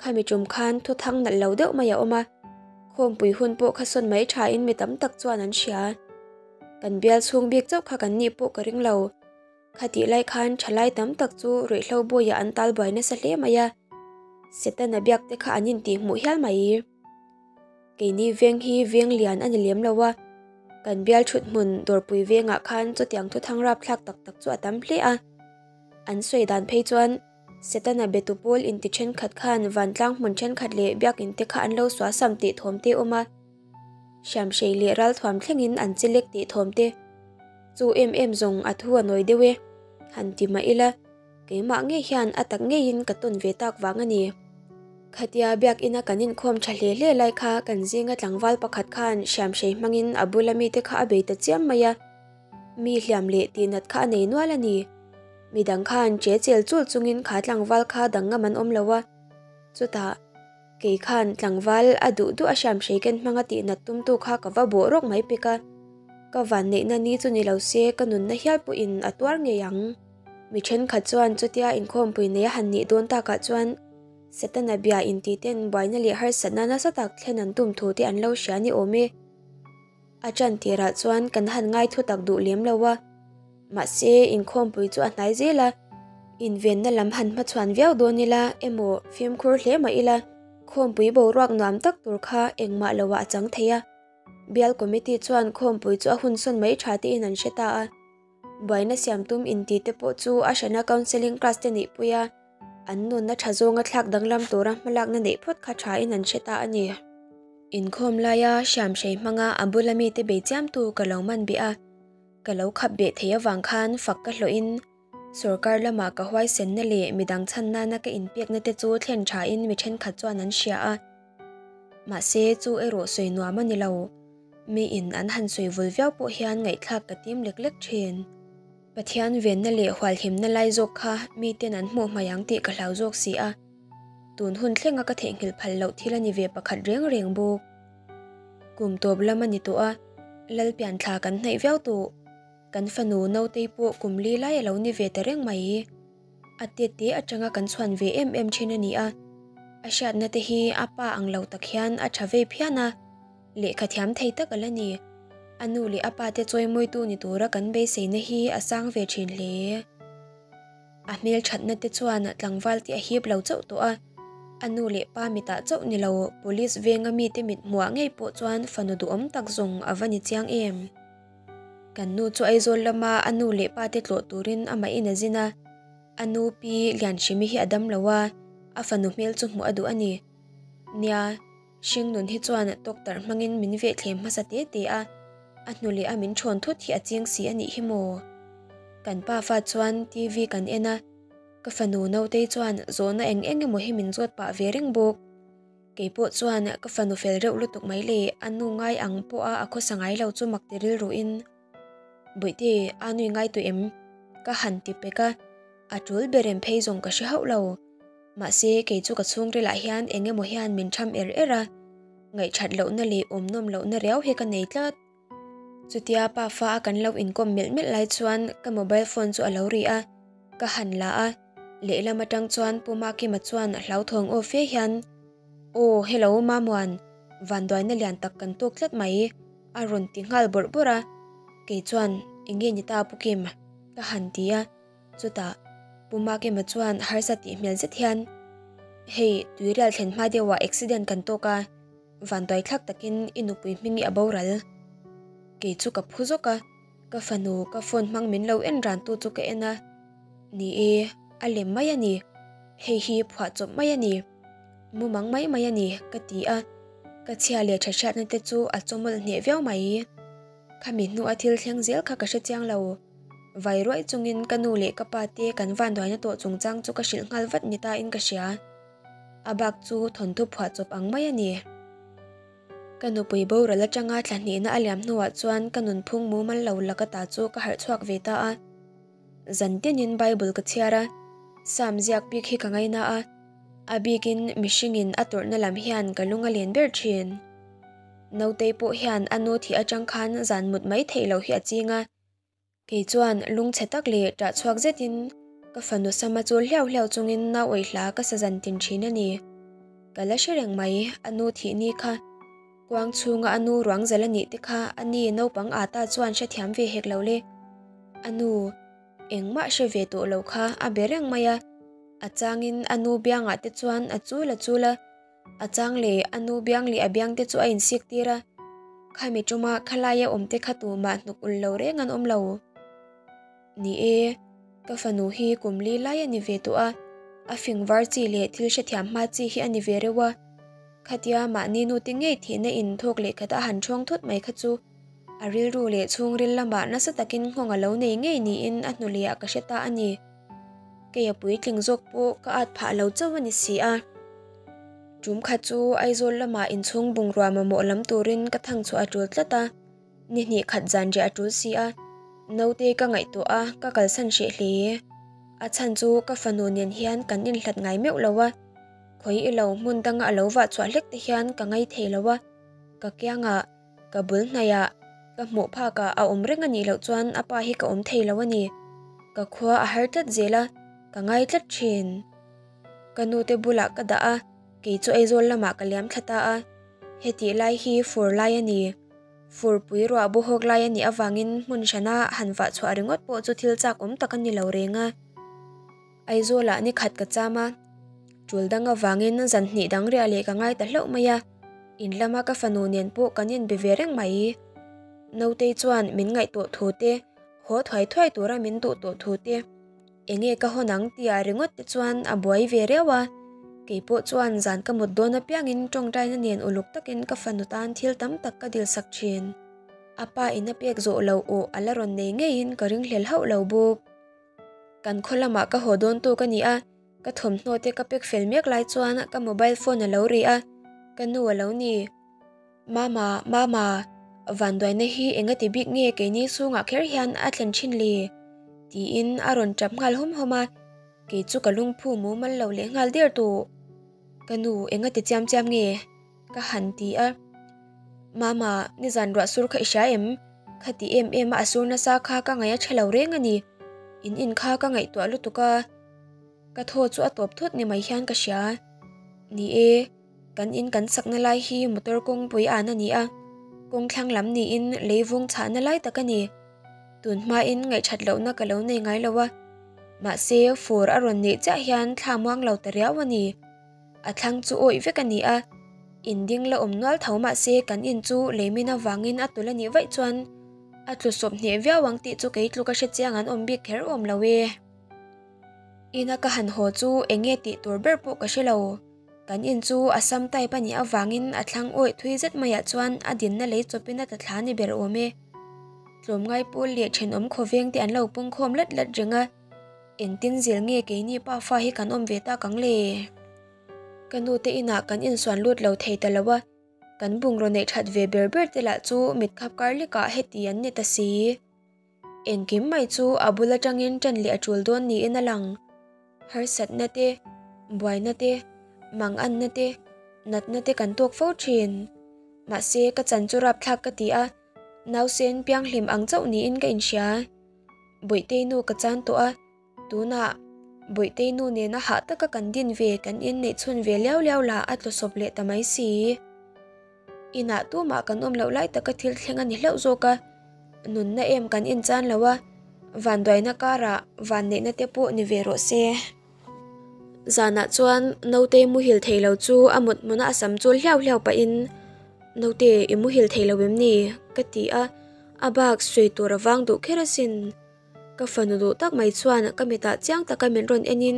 Khami tum khan thu thang nalh lo deuh mai a awm a, khawmpui hun pawh kha sawn mai thain mi tam tak chuan an hria. Kan bial chhung bik chauh kha kan nih pawh ka ring lo. Khatih lai khan thalai tam tak chu ruihhlo bawiah an tal buai nasa hle mai a, Setana biak te kha an intihhmuh hial mai. Keini veng hi veng lian a ni lem lo a, kan bial thut hmun dawrpui vengah khan chutiang thu thang rapthlak tak tak chu a tam hle a. An sawi dan phei chuan Setana betu pawl inti thenkhat khan vantlang hmun thenkhat leh biakinn te kha an lo suasam tih thawm te awm a, hriamhrei leh ralthuam thlengin an che lek tih thawm te chu em em zawng a thu a nawi deuh e, han ti mah ila keimah ngei hian a tak ngeiin ka tawn ve tak vang a ni. Khatia biakina kan inkhawm tha hle hle lai kha kan zinga tlangval pakhat khan hriamhrei hmangin a bula mite kha a bei ta chiam mai a, Mi hliam leh tihnat kha a nei nual a ni. Midang khan che chel chul chungin kha tlangval kha dang ngam an awm lo a. Chutah, Kei khan tlangval a duh duh a hriam hrei ken hmanga tihnat tumtu kha ka va bawh rawk mai pek a. Ka vanneihna ni chu ni lo se ka nunna hial pawhin a tuar ngei ang. Mi thenkhat chuan chutia inkhawmpui nei a han nih dawn takah chuan Setana bia intih ten buaina leh harsatna nasa tak thlen an tum thu te an lo hria ni awm e. A ṭan tirah chuan kan han ngai thu tak duh lem lo a. Mahse, inkhawmpui chu a hnai zel a, invenna lam han hmachhuan viau dawn ila emaw fimkhur hle mah ila, khawmpui boruak nuam tak tur kha engmah loah a chang thei a. Bial Committee chuan khawmpui chu a hun sawn mai tha tein an hre ta a. Buaina siam tum intih te pawh chu a hrana counselling class te neihpui a, an nunna tha zawnga thlak danglam tura hmalakna neih phawt kha thain an hre ta a ni. Inkhawm laia hriamhrei hmanga a bula mite bei chiamtu ka lo man beh a, ka lo khap beh thei avang khan fak ka hlawhin sorkar lama ka huaisenna leh midang chhan nana ka inpekna te chu thlen thain mi thenkhat chuan an hria a. Mahse chu erawh sawi nuam a ni lo. Miin an han sawi vul viau pawh hian ngaihthlak ka tim lek lek thin. Pathian venna leh hualhimna lai zawk kha miten an hmuh hmai ang tih ka hlau zawk si a. Tun hun thlenga ka theihnghilh phal loh thil a ni ve pakhat reng reng bawk. Kum tawp lam a ni tawh a, Lalpian thla kan hnaih viau tawh. Kan fanu Notei pawh kum li lai a lo ni ve ta reng mai. A tete atanga kan chhuan ve em em thin a ni a, a hriatna te hi a pa ang lo tak hian a tha vei phian a, lehkha thiam thei tak a la ni. A nu leh a pa te chawimawitu ni tura kan beiseina hi a sang ve thin hle. A hmel thatna te chuan tlangval te a hip lo chauh tawh a, a nu leh pa mitah chauh ni lo police venga mite mit hmuah ngei pawh chuan fanu duhawm tak zawng a va ni chiang em. Kan nu chu Aizawl lama a nu leh pa te tlawh turin amahin a zin a, a nu pi Lianhrimi hi a dam lo a, a fanu hmel chu hmuh a duh a ni. Nia, hringnun hi chuan doctor hmangin min vehthlem hmasa te te a, a hnu leh a min thawn thut hi a ching si a nih hi maw? Kan pa fa chuan TV kan en a, ka fanu Notei chuan zawhna eng eng emaw hi min zawt pah ve reng bawk. Kei pawh chuan ka fanu fel reuh lutuk mai leh a nu ngai ang pawha a khawsa ngai lo chu mak ti rilruin, Bawihte, a nui ngai tawh em? Ka han ti pek a, a tul ber em phei zawng ka hre hauh lo. Mahse, kei chu ka chhungrilah hian eng emaw hian min tham er er a, ngaihthat lohna leh awm nawm lohna riau hi ka nei tlat. Chutia pa fa a kan lo inkawm melh melh lai chuan ka mobile phone chu a lo ri a, ka han la a, lehlam atang chuan Pu Makima chuan hlauthawng aw fe hian, Aw, hello Mamuan, vanduaina lian tak kan tawk tlat mai, a rawn ti nghal bawrh bawrh a, kei chuan, Enge ni ta Pu Kim? ka han ti a, chutah Pu Makima chuan harsa tih hmel zet hian, Hei, tuirial thlen hma deuhah accident kan tawk a, Vanduai thlak takin i nupui hming i a boral. Kei chu ka phu zawk a, ka fanu ka phone hmang min lo en ran tu chu ka en a. Ni e, a lem mai a ni. Hei hi phuahchawp mai a ni. Mumang mai mai a ni, ka ti a. Ka chhia leh tha hriatna te chu a chawmawlh hneh viau mai. Khami hnu a thil thleng zel kha ka hre chiang lo. Vai ruai chungin ka nu leh ka pa te kan vanduaina tawh chungchang chu ka hrilh nghal vat ni ta in ka hria. A bak chu thawnthu phuahchawp ang mai a ni. Ka nupui boral atanga thla hnihna a liam hnuah chuan ka nunphung mumal lo laka ta chu ka harh chhuak ve ta a. Zan tinin Bible ka chhiar a, Psalm ziak bik hi ka ngaina a, a bikin mihringin a tawrhna lam hian ka lung a len ber thin. Nautei pawh hian a nu thih atang khan zan mut mai theih loh hi a ching a, Kei chuan lungchhe tak leh ṭah chhuak zetin ka fanu sama chu hliau hliau chungin nau awih hla ka sa zan tin ṭhin a ni. Ka la hre reng mai, a nu thih ni kha. Kuang chhunga a nu ruang zal a nih te kha a ni naupang ata chuan hrethiam ve hek lo le. A nu, engmah hre ve tawh lo kha a be reng mai a, a changin a nu biangah te chuan a chul a chul a, A chang leh a nu biang leh a biang te chu a insik tir a, khami tuma khalaia awm te kha tumah hnuk ulh lo reng an awm lo. Ni e, ka fanu hi kum li lai a ni ve tawh a, a fing var chi leh thil hrethiam hma chi hi a ni ve reuh a. Khatia mahni nu te ngei thihna in thawk leh khat a han ṭhawng thut mai kha chu a rilru leh chhungril lamah nasa takin nghawng a lo nei ngei niin a hnu lehah ka hre ta a ni. Kei a puitling zawk pawh ka at phah lo chauh a ni si a. Tum khat chu Aizawl lamah inchhung bungrua mamawh lam turin ka thang chhuah a tul tlat a, ni hnih khat zan riah a tul si a. Naute ka ngaihtuah a, ka kalsan hreh hle. A chhan chu ka fanu nen hian kan inhlat ngai meuh lo a. Khawi ilo hmun danga a lo vah chhuah hlek te hian ka ngai thei lo a, ka kiangah, ka bul hnaiah, ka hmuh phakah a awm reng a nih loh chuan a pa hi ka awm thei lo a ni. Ka khua a har tlat zel a, ka ngai tlat thin. Ka nute bulah ka dah a, kei chu Aizawl lamah ka liam thla ta a. Hetih lai hi fur lai a ni. Furpui ruah buhawk lai a nih avangin hmun hrana han vah chhuah ringawt pawh chu thil chak awm tak a ni lo reng a. Aizawlah ni khat ka cham a, tul dang avangin zan hnih dang riah leh ka ngai ta hlauh mai a, in lama ka fanu nen pawh kan inbe ve reng mai. Nautei chuan min ngaihtuah thu te, haw thuai thuai tura min duh tawh thu te, enge ka hawn ang tia ringawt te chuan a buai ve riau a, kei pawh chuan zan ka mut dawn apiangin tawngtaina nen uluk takin ka fanu tan thil tam tak ka dilsak thin. A pa in a pek zawh loh aw a la rawn nei ngeiin ka ringhlel hauh lo bawk. Kan khaw lamah ka haw dawn tawk a ni a, ka thawmhnaw te ka pack fel mek lai chuan ka mobile phone a lo ri a, ka nu a lo ni. Mama, Mama, vanduaina hi enga ti bik nge keini chhungah kher hian a thlen thin le? tiin a rawn tap nghal hawm hawm a, kei chu ka lungphu mumal lo leh nghal der tawh. Ka nu, enga ti chiam chiam nge? Ka han ti a, Mama, nizan ruah sur kha i hria em? Khati em em a a sur nasa kha ka ngaih a tha lo reng a ni. In in kha ka ngaihtuah lutuk a, ka thaw chu a tawp thut ni mai hian ka hria. Ni e, kan in kan sakna lai hi motor kawngpui an a ni a, kawng thlang lam niin lei vung chhahna lai tak a ni. Tun hmain ngaihthat lohna ka lo nei ngai lo a, mahse fur a rawn neih chiah hian thla muang lo ta riau a ni. A thlang chu awih vek a ni a, in ding la awm nual tho mah se kan in chu leimin avangin a tul a nih vaih chuan a tlu sawp hneh viau ang tih chu kei tluk a hre chiang an awm bik kher awm lo e. Ina ka han haw chu eng nge tih tur ber pawh ka hre lo. Kan in chu a sam type a nih avangin a thlang awih thui zet maiah chuan a dinna lei chawpin a tla thla ni ber awm e. Tlawmngai pawl leh thenawm khawveng te an lo pungkhawm lat lat reng a. Engtin zel nge keini pa fa hi kan awm ve tak ang le? Ka nu te inah kan insuan lut lo thei ta lo a, kan bungraw neih that ve ber ber te lah chu mit khap kar lekah heti an ni ta si. Engkim mai chu a bul atangin ṭan leh a ṭul dawn niin a lang. Harsatna te, buaina te, manganna te, natna te kan tawk fo ṭhin. Mahse ka chan chu rapthlak ka ti a, nausen pianghlim ang chauh niin ka inhria. Bawihtei nu ka chan tawh a, tunah Bawihtei nu nena hah taka kan din ve kan inneih chhun ve liau liau lah a tlusawp leh ta mai si. Inah tumah kan awm loh lai taka thil thleng a ni hlauh zawk a, nunna em kan inchan lo a, vanduaina karah vanneihna te pawh ni ve rawh se. Zanah chuan Nautei muhil thei lo chu a mut hmuna a sam chul hliau hliau pahin, Naute, i muhil thei lo em ni? ka ti a, a bak sawi tur a vang duh kher asin. Ka fanu duh tak mai chuan ka mitah chiang taka min rawn enin,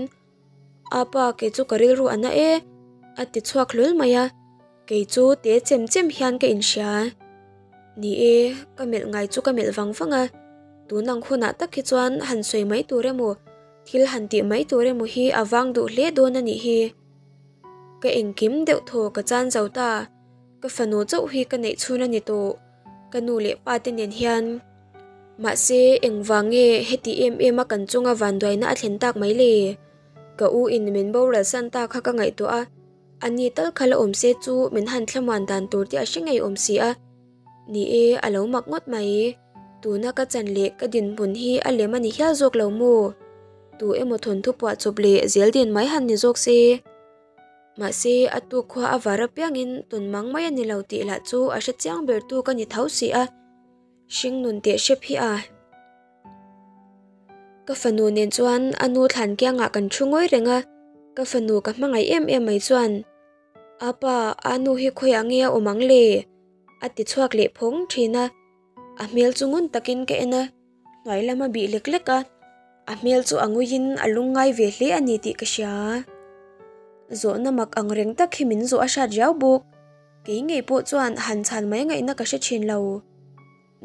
Apa, kei chu ka rilru a na e, a ti chhuak hlawl mai a, kei chu te chem chem hian ka inhria. Ni e, ka melh ngai chu ka melh vang vang a, tun ang hunah tak hi chuan han sawi mai tur emaw, Thil han tih mai tur emaw hi a vang duh hle dawn a nih hi. Ka engkim deuh thaw ka chan zo ta, ka fanu chauh hi ka neih chhun a ni tawh, ka nu leh pa te nen hian. Mahse, engvang nge heti em em a kan chunga vanduaina a thlen tak mai le? Ka u in min boral san ta kha ka ngaihtuah a, a ni tal kha la awm se chu min han thlamuan dan tur te a hre ngei awm si a. Ni e, a lo mak ngawt mai. Tuna ka chan leh ka dinhmun hi a lem a ni hial zawk lo maw? Tu emaw thawnthu puah chawp leh zel din mai han ni zawk se. Mahse, a tuk khua a var apiangin tawn mang mai a ni lo tih lah chu a hre chiang ber tu ka ni tho si a. Hringnun teh hrep hi a. Ka fanu nen chuan a nu thlan kiangah kan thu ngawi reng a, ka fanu ka hmangaih em em mai chuan Apa, a nu hi khawiah nge a awm ang le? A ti chhuak leh phawng thin a. A hmel chu ngun takin ka en a, hnuai lam a bih lek lek a. A hmel chu a nguiin a lungngai ve hle a ni tih ka hria. Zawhna mak ang reng tak hi min zawh a hrat riau bawk. Kei ngei pawh chuan han chhan mai ngaihna ka hre thin lo.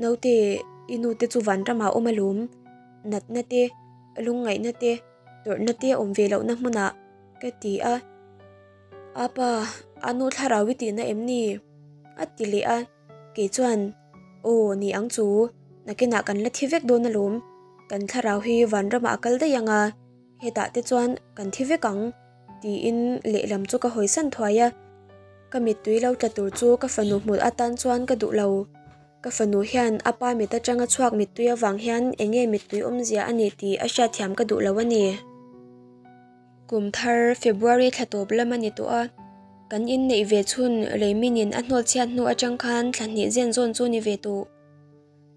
Naute, i nute chu vanramah awm alawm. Natna te, lungngaihna te, tawrhna te a awm ve lohna hmunah ka ti a. Apa, a nu thlarau i tihna em ni? A ti leh a, kei chuan, Aw, ni ang chu, nakinah kan la thi vek dawn alawm, kan thlarau hi vanramah a kal daih ang a, hetah te chuan kan thi vek ang. Tiin lehlam chu ka hawisan thuai a, ka mittui lo tla tur chu ka fanu hmul atan chuan ka duh lo. Ka fanu hian a pa mit atanga chhuak mittui avang hian eng nge mittui awmzia a nih tih a hriatthiam ka duh lo a ni. Kum thar February thla tawp lam a ni tawh a, kan inneih ve chhun Reiminin a hnawl chhiat hnu atang khan thla hnih zen zawn chu ni ve tawh.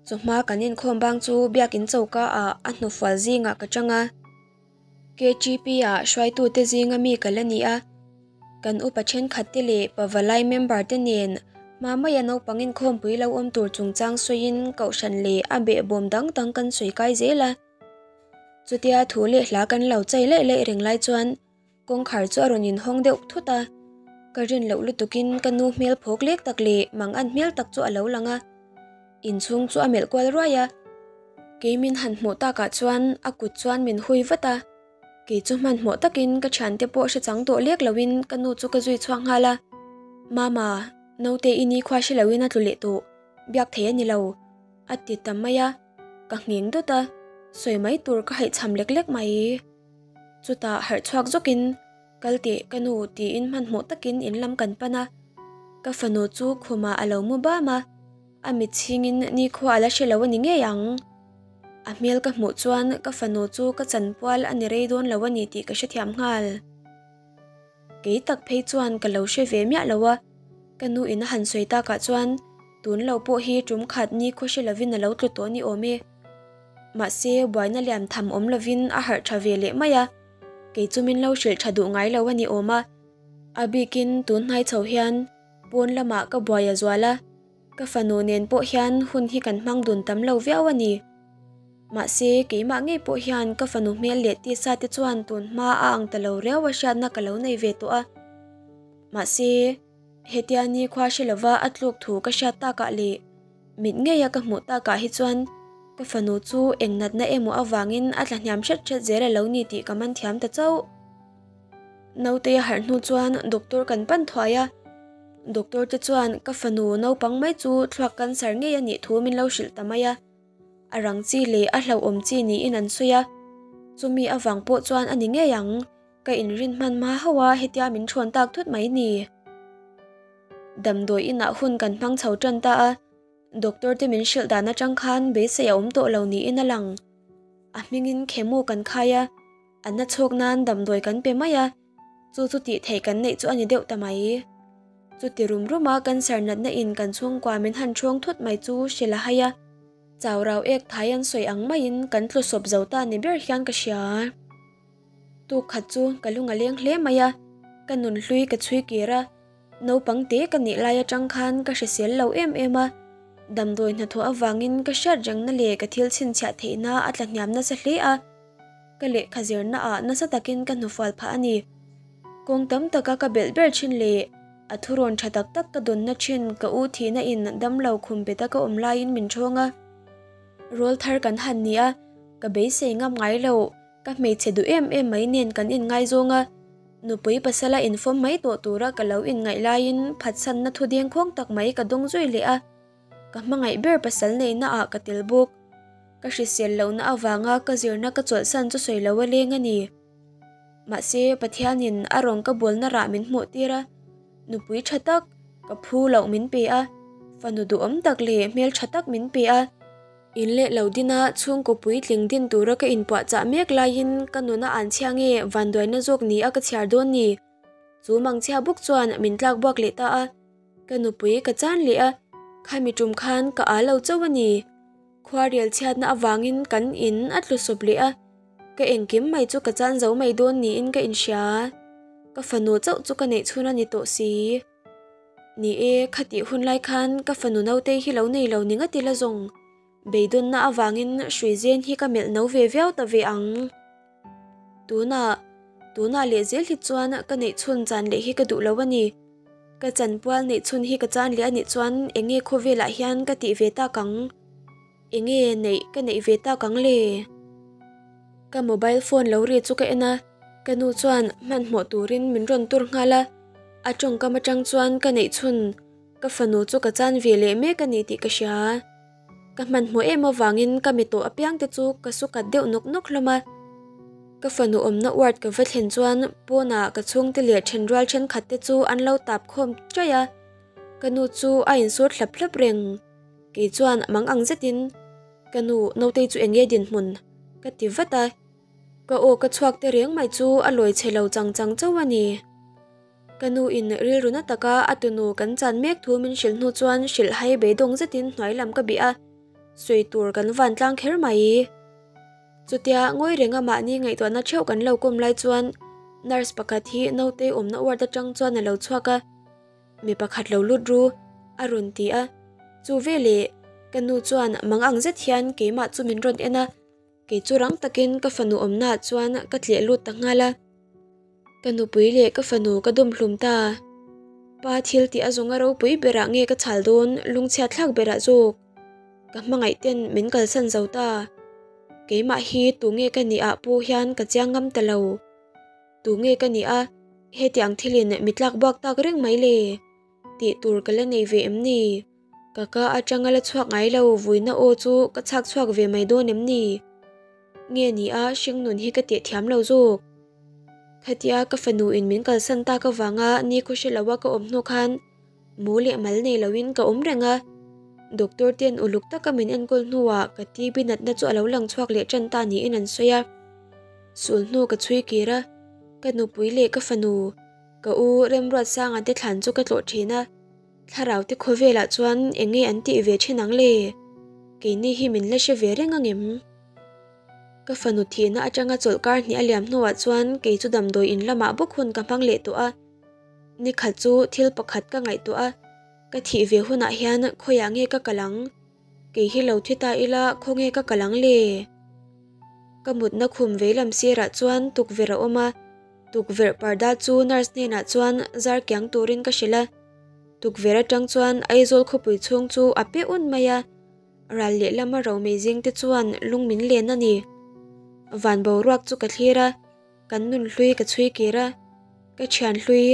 Chawhma kan inkhawm bang chu biakin choka ah a hnufual zingah ka chang a. KTP-ah hruaitute zinga mi ka la ni a, kan upa thenkhatte leh pavalai member-te nen hma maia naupang inkhawmpui lo awm tur chungchang sawiin kohhran leh a behbawm dang dang kan sawi kai zel a. Chutia thu leh hla kan lo chai laih laih reng lai chuan kawngkhar chu a rawn inhawng deuh thut a, ka rin loh lutukin ka nu hmel phawk lek tak leh mangan hmel tak chu a lo lang a. Inchhung chu a melh kual ruai a, kei min han hmuh takah chuan a kut chuan min hui vat a, kei chu hmanhmawh takin ka thiante pawh hre chang tawh lek loin ka nu chu ka zui chhuak nghal a, Mama, naute i nikhua hre loin a tlu leh tawh, biak thei a ni lo, a ti ta mai a, ka nghing dawt a, sawi mai tur ka haihchham lek lek mai. Chutah harh chhuak zawkin Kal teh ka nu tiin hmanhmawh takin in lam kan pan a, ka fanu chu khumah a lo mu bam a, a mit chhingin nikhua a la hre lo a ni ngei ang. A hmel ka hmuh chuan ka fanu chu ka chanpual a ni rei dawn lo a ni tih ka hrethiam nghal. Kei tak phei chuan ka lo hre ve miah lo a, ka nu in a han sawi takah chuan tun lo pawh hi tum khat nikhua hre lovin a lo tlu tawh ni awm e. Mahse buaina lian tham awm lovin a harh tha ve leh mai a. Kei chu min lo hrilh tha duh ngai lo a ni awm a, a bikin tun hnai chho hian pawn lamah ka buai a zual a, ka fanu nen pawh hian hun hi kan hmang dun tam lo viau a ni. Mahse, keimah ngei pawh hian ka fanu hmel leh tisa te chuan tun hma a ang ta lo riau a hriatna ka lo nei ve tawh a. Mahse, hetia nikhua hre lova a tluk thu ka hriat takah leh Mit ngeia ka hmuh takah hi chuan ka fanu chu eng natna emaw avangin a tla hniam hret hret zel a lo ni tih ka man thiam ta chauh. Nautei a harh hnu chuan doctor kan pan thuai a, doctor te chuan ka fanu naupang mai chu thluak cancer ngei a nih thu min lo hrilh ta mai a, a rang chi leh a hlauhawm chi niin an sawi a, chumi avang pawh chuan a ni ngei ang. Ka inrin hman hma hauh a hetia min thawn tak thut mai ni. Damdawi inah hun kan hmang chho tan ta a, doctor te min hrilh dan atang khan beisei a awm tawh lo niin a lang. A hmingin khemu kan khai a, a na chhawk nan damdawi kan pe mai a, chu chu tih theih kan neih chu a ni deuh ta mai. Chuti rum rum a cancer natna in kan chhungkua min han thawng thut mai chu hrilh a hai a, chau rau ek thai an sawi ang maiin kan tlu sawp zo ta ni ber hian ka hria. Tuk khat chu ka lung a leng hle mai a, ka nun hlui ka chhui kir a, naupang te ka nih lai atang khan ka hrisel lo em em a, damdawi hnathawh avangin ka hriat rengna leh ka thil chhinchhiah theihna a tla hniam nasa hle a, ka lehkha zirna ah nasa takin ka hnufual phah a ni. Kawng tam taka ka belh ber thin leh a thurawn tha tak tak ka dawnna thin ka u thihna in damlo khum peta ka awm laiin min thawng a, rawl thar kan han ni a, ka beisei ngam ngai lo. Ka hmeichhe duh em em mai nen kan inngaizawng a, nupui pasala infawm mai tawh tura ka lo inngaih laiin phatsanna thu dengkhawng tak mai ka dawng zui leh a, ka hmangaih ber pasal neihna ah ka tel bawk. Ka hrisel lohna avanga ka zirna ka chawlhsan chu sawi lo a leng a ni. Mahse, Pathianin a rawn ka bawlna rah min hmuh tir a, nupui tha tak, ka phu loh min pe a, fanu duhawm tak leh hmeltha tak min pe a, In leh lo dina chhungkaw puitling din tura ka inpuahchah mek laiin ka nuna an chhia nge vanduaina zawk ni a ka chhiar dawn ni? Chu mangchhia bawk chuan min tlak buak leh ta a, ka nupui ka chan leh a, khami tum khan ka â lo chauh a ni. Khuarel chhiatna avangin kan in a tlu sawp leh a, ka engkim mai chu ka chan zo mai dawn niin ka inhria. Ka fanu chauh chu ka neih chhun a ni tawh si. Ni e, khatih hun lai khan ka fanu naute hi lo nei lo ni ngati la zawng. Beidawnna avangin hrui zen hi ka melh no ve viau ta ve ang. Tunah, tunah leh zel hi chuan ka neih chhun chan leh hi ka duh lo a ni. Ka chanpual neih chhun hi ka chan leh a nih chuan eng nge khawvelah hian ka tih ve tak ang? Eng nge neih ka neih ve tak ang le? Ka mobile phone lo ri chu ka en a, ka nu chuan hmanhmawh turin min rawn tur nghal a. A tawngkam atang chuan ka neih chhun ka fanu chu ka chan ve leh mek a ni tih ka hria. Ka hmanhmawh em avangin ka mi tawh apiang te chu ka su kat deuh nawk nawk hlawm a. Ka fanu awmna ward ka va thlen chuan pawnah ka chhungte leh thenrual thenkhat te chu an lo tap khawm chaih a, ka nu chu a insur hlap hlap reng. Kei chuan mang ang zetin, Ka nu, Notei chu eng nge dinhmun? ka ti vat a. Ka aw ka chhuak te reng mai chu a lawi chhe lo chang chang chauh a ni. Ka nu in rilru na taka a tunu kan chan mek thu min hrilh hnu chuan hrilh hai beidawng zetin hnuai lam ka bih a, sawi tur kan van tlang kher mai. Chutia ngawi renga mahni ngaihtuahna theuh kan lo kawm lai chuan nurse pakhat hi naute awmna ward atang chuan a lo chhuak a, Mi pakhat lo lut ru, a rawn ti a. Chu veleh ka nu chuan mang ang zet hian keimah chu min rawn en a, kei chu rang takin ka fanu awmnaah chuan ka tleh lut ta nghal a. Ka nupui leh ka fanu ka dawm hlum ta. Pa thil tih a zawnga ropui berah nge ka chhal dawn lungchhiat thlak berah zawk. Ka hmangaih ten min kalsan zo ta. Keimah hi tunge ka nih ah pawh hian ka chiang ngam ta lo. Tunge ka nih a, hetiang thilin mi tlak buak tak reng mai le? Tih tur ka la nei ve em ni? Ka ka atanga la chhuak ngai lo vuina aw chu ka chhak chhuak ve mai dawn em ni? Nge ni a hringnun hi ka teh thiam lo zawk? Khatia ka fanu in min kalsan tak avanga ni khaw hre loa ka awm hnu khan mu leh mal nei loin ka awm reng a. Doctor ten uluk taka min enkawl hnuah ka TB natna chu a lo lang chhuak leh tan ta niin an sawi a. Sul hnu ka chhui kir a, ka nupui leh ka fanu, ka u Remruatsanga te thlan chu ka tlawh thin a. Thlarau te khawvelah chuan eng nge an tih ve thin ang le? Keini hi min la hre ve reng ang em? Ka fanu thihna atanga chawlhkar hnih a liam hnuah chuan kei chu damdawi in lamah bawk hun ka hmang leh tawh a. Ni khat chu thil pakhat ka ngaihtuah a, ka thih ve hunah hian khawiah nge ka kal ang? Kei hi lo thi ta ila khawnge ka kal ang le? Ka mutna khum veilam sirah chuan tukverh a awm a, tukverh parda chu nurse hnenah chuan zar kiang turin ka hrilh a. Tukverh atang chuan Aizawl khawpui chhung chu a pe un mai a, ral lehlama romei zing te chuan lung min len a ni. Van boruak chu ka thlir a, kan nun hlui ka chhui kir a, ka thian hlui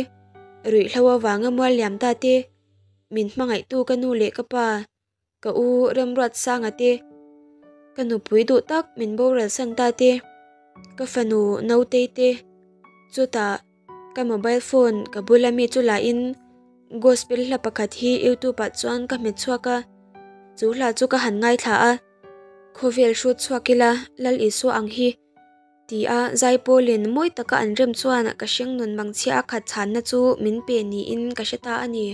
ruihhlo avanga mual liam ta te, min hmangaihtu ka nu leh ka pa, Ka u Remruatsanga te, ka nupui duh tak min boral san ta te, ka fanu Notei te, chutah ka mobile phone ka bula mi chu lahin gospel hla pakhat hi youtube ah chuan ka hmet chhuak a, chu hla chu ka han ngaithla a, khawvel hrut chhuak ila Lal Isua ang hi ti a zaipawlin mawi taka an rem chuan ka hringnun mangchhia a khat chhanna chu min pe niin ka hre ta a ni.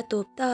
A tawp ta.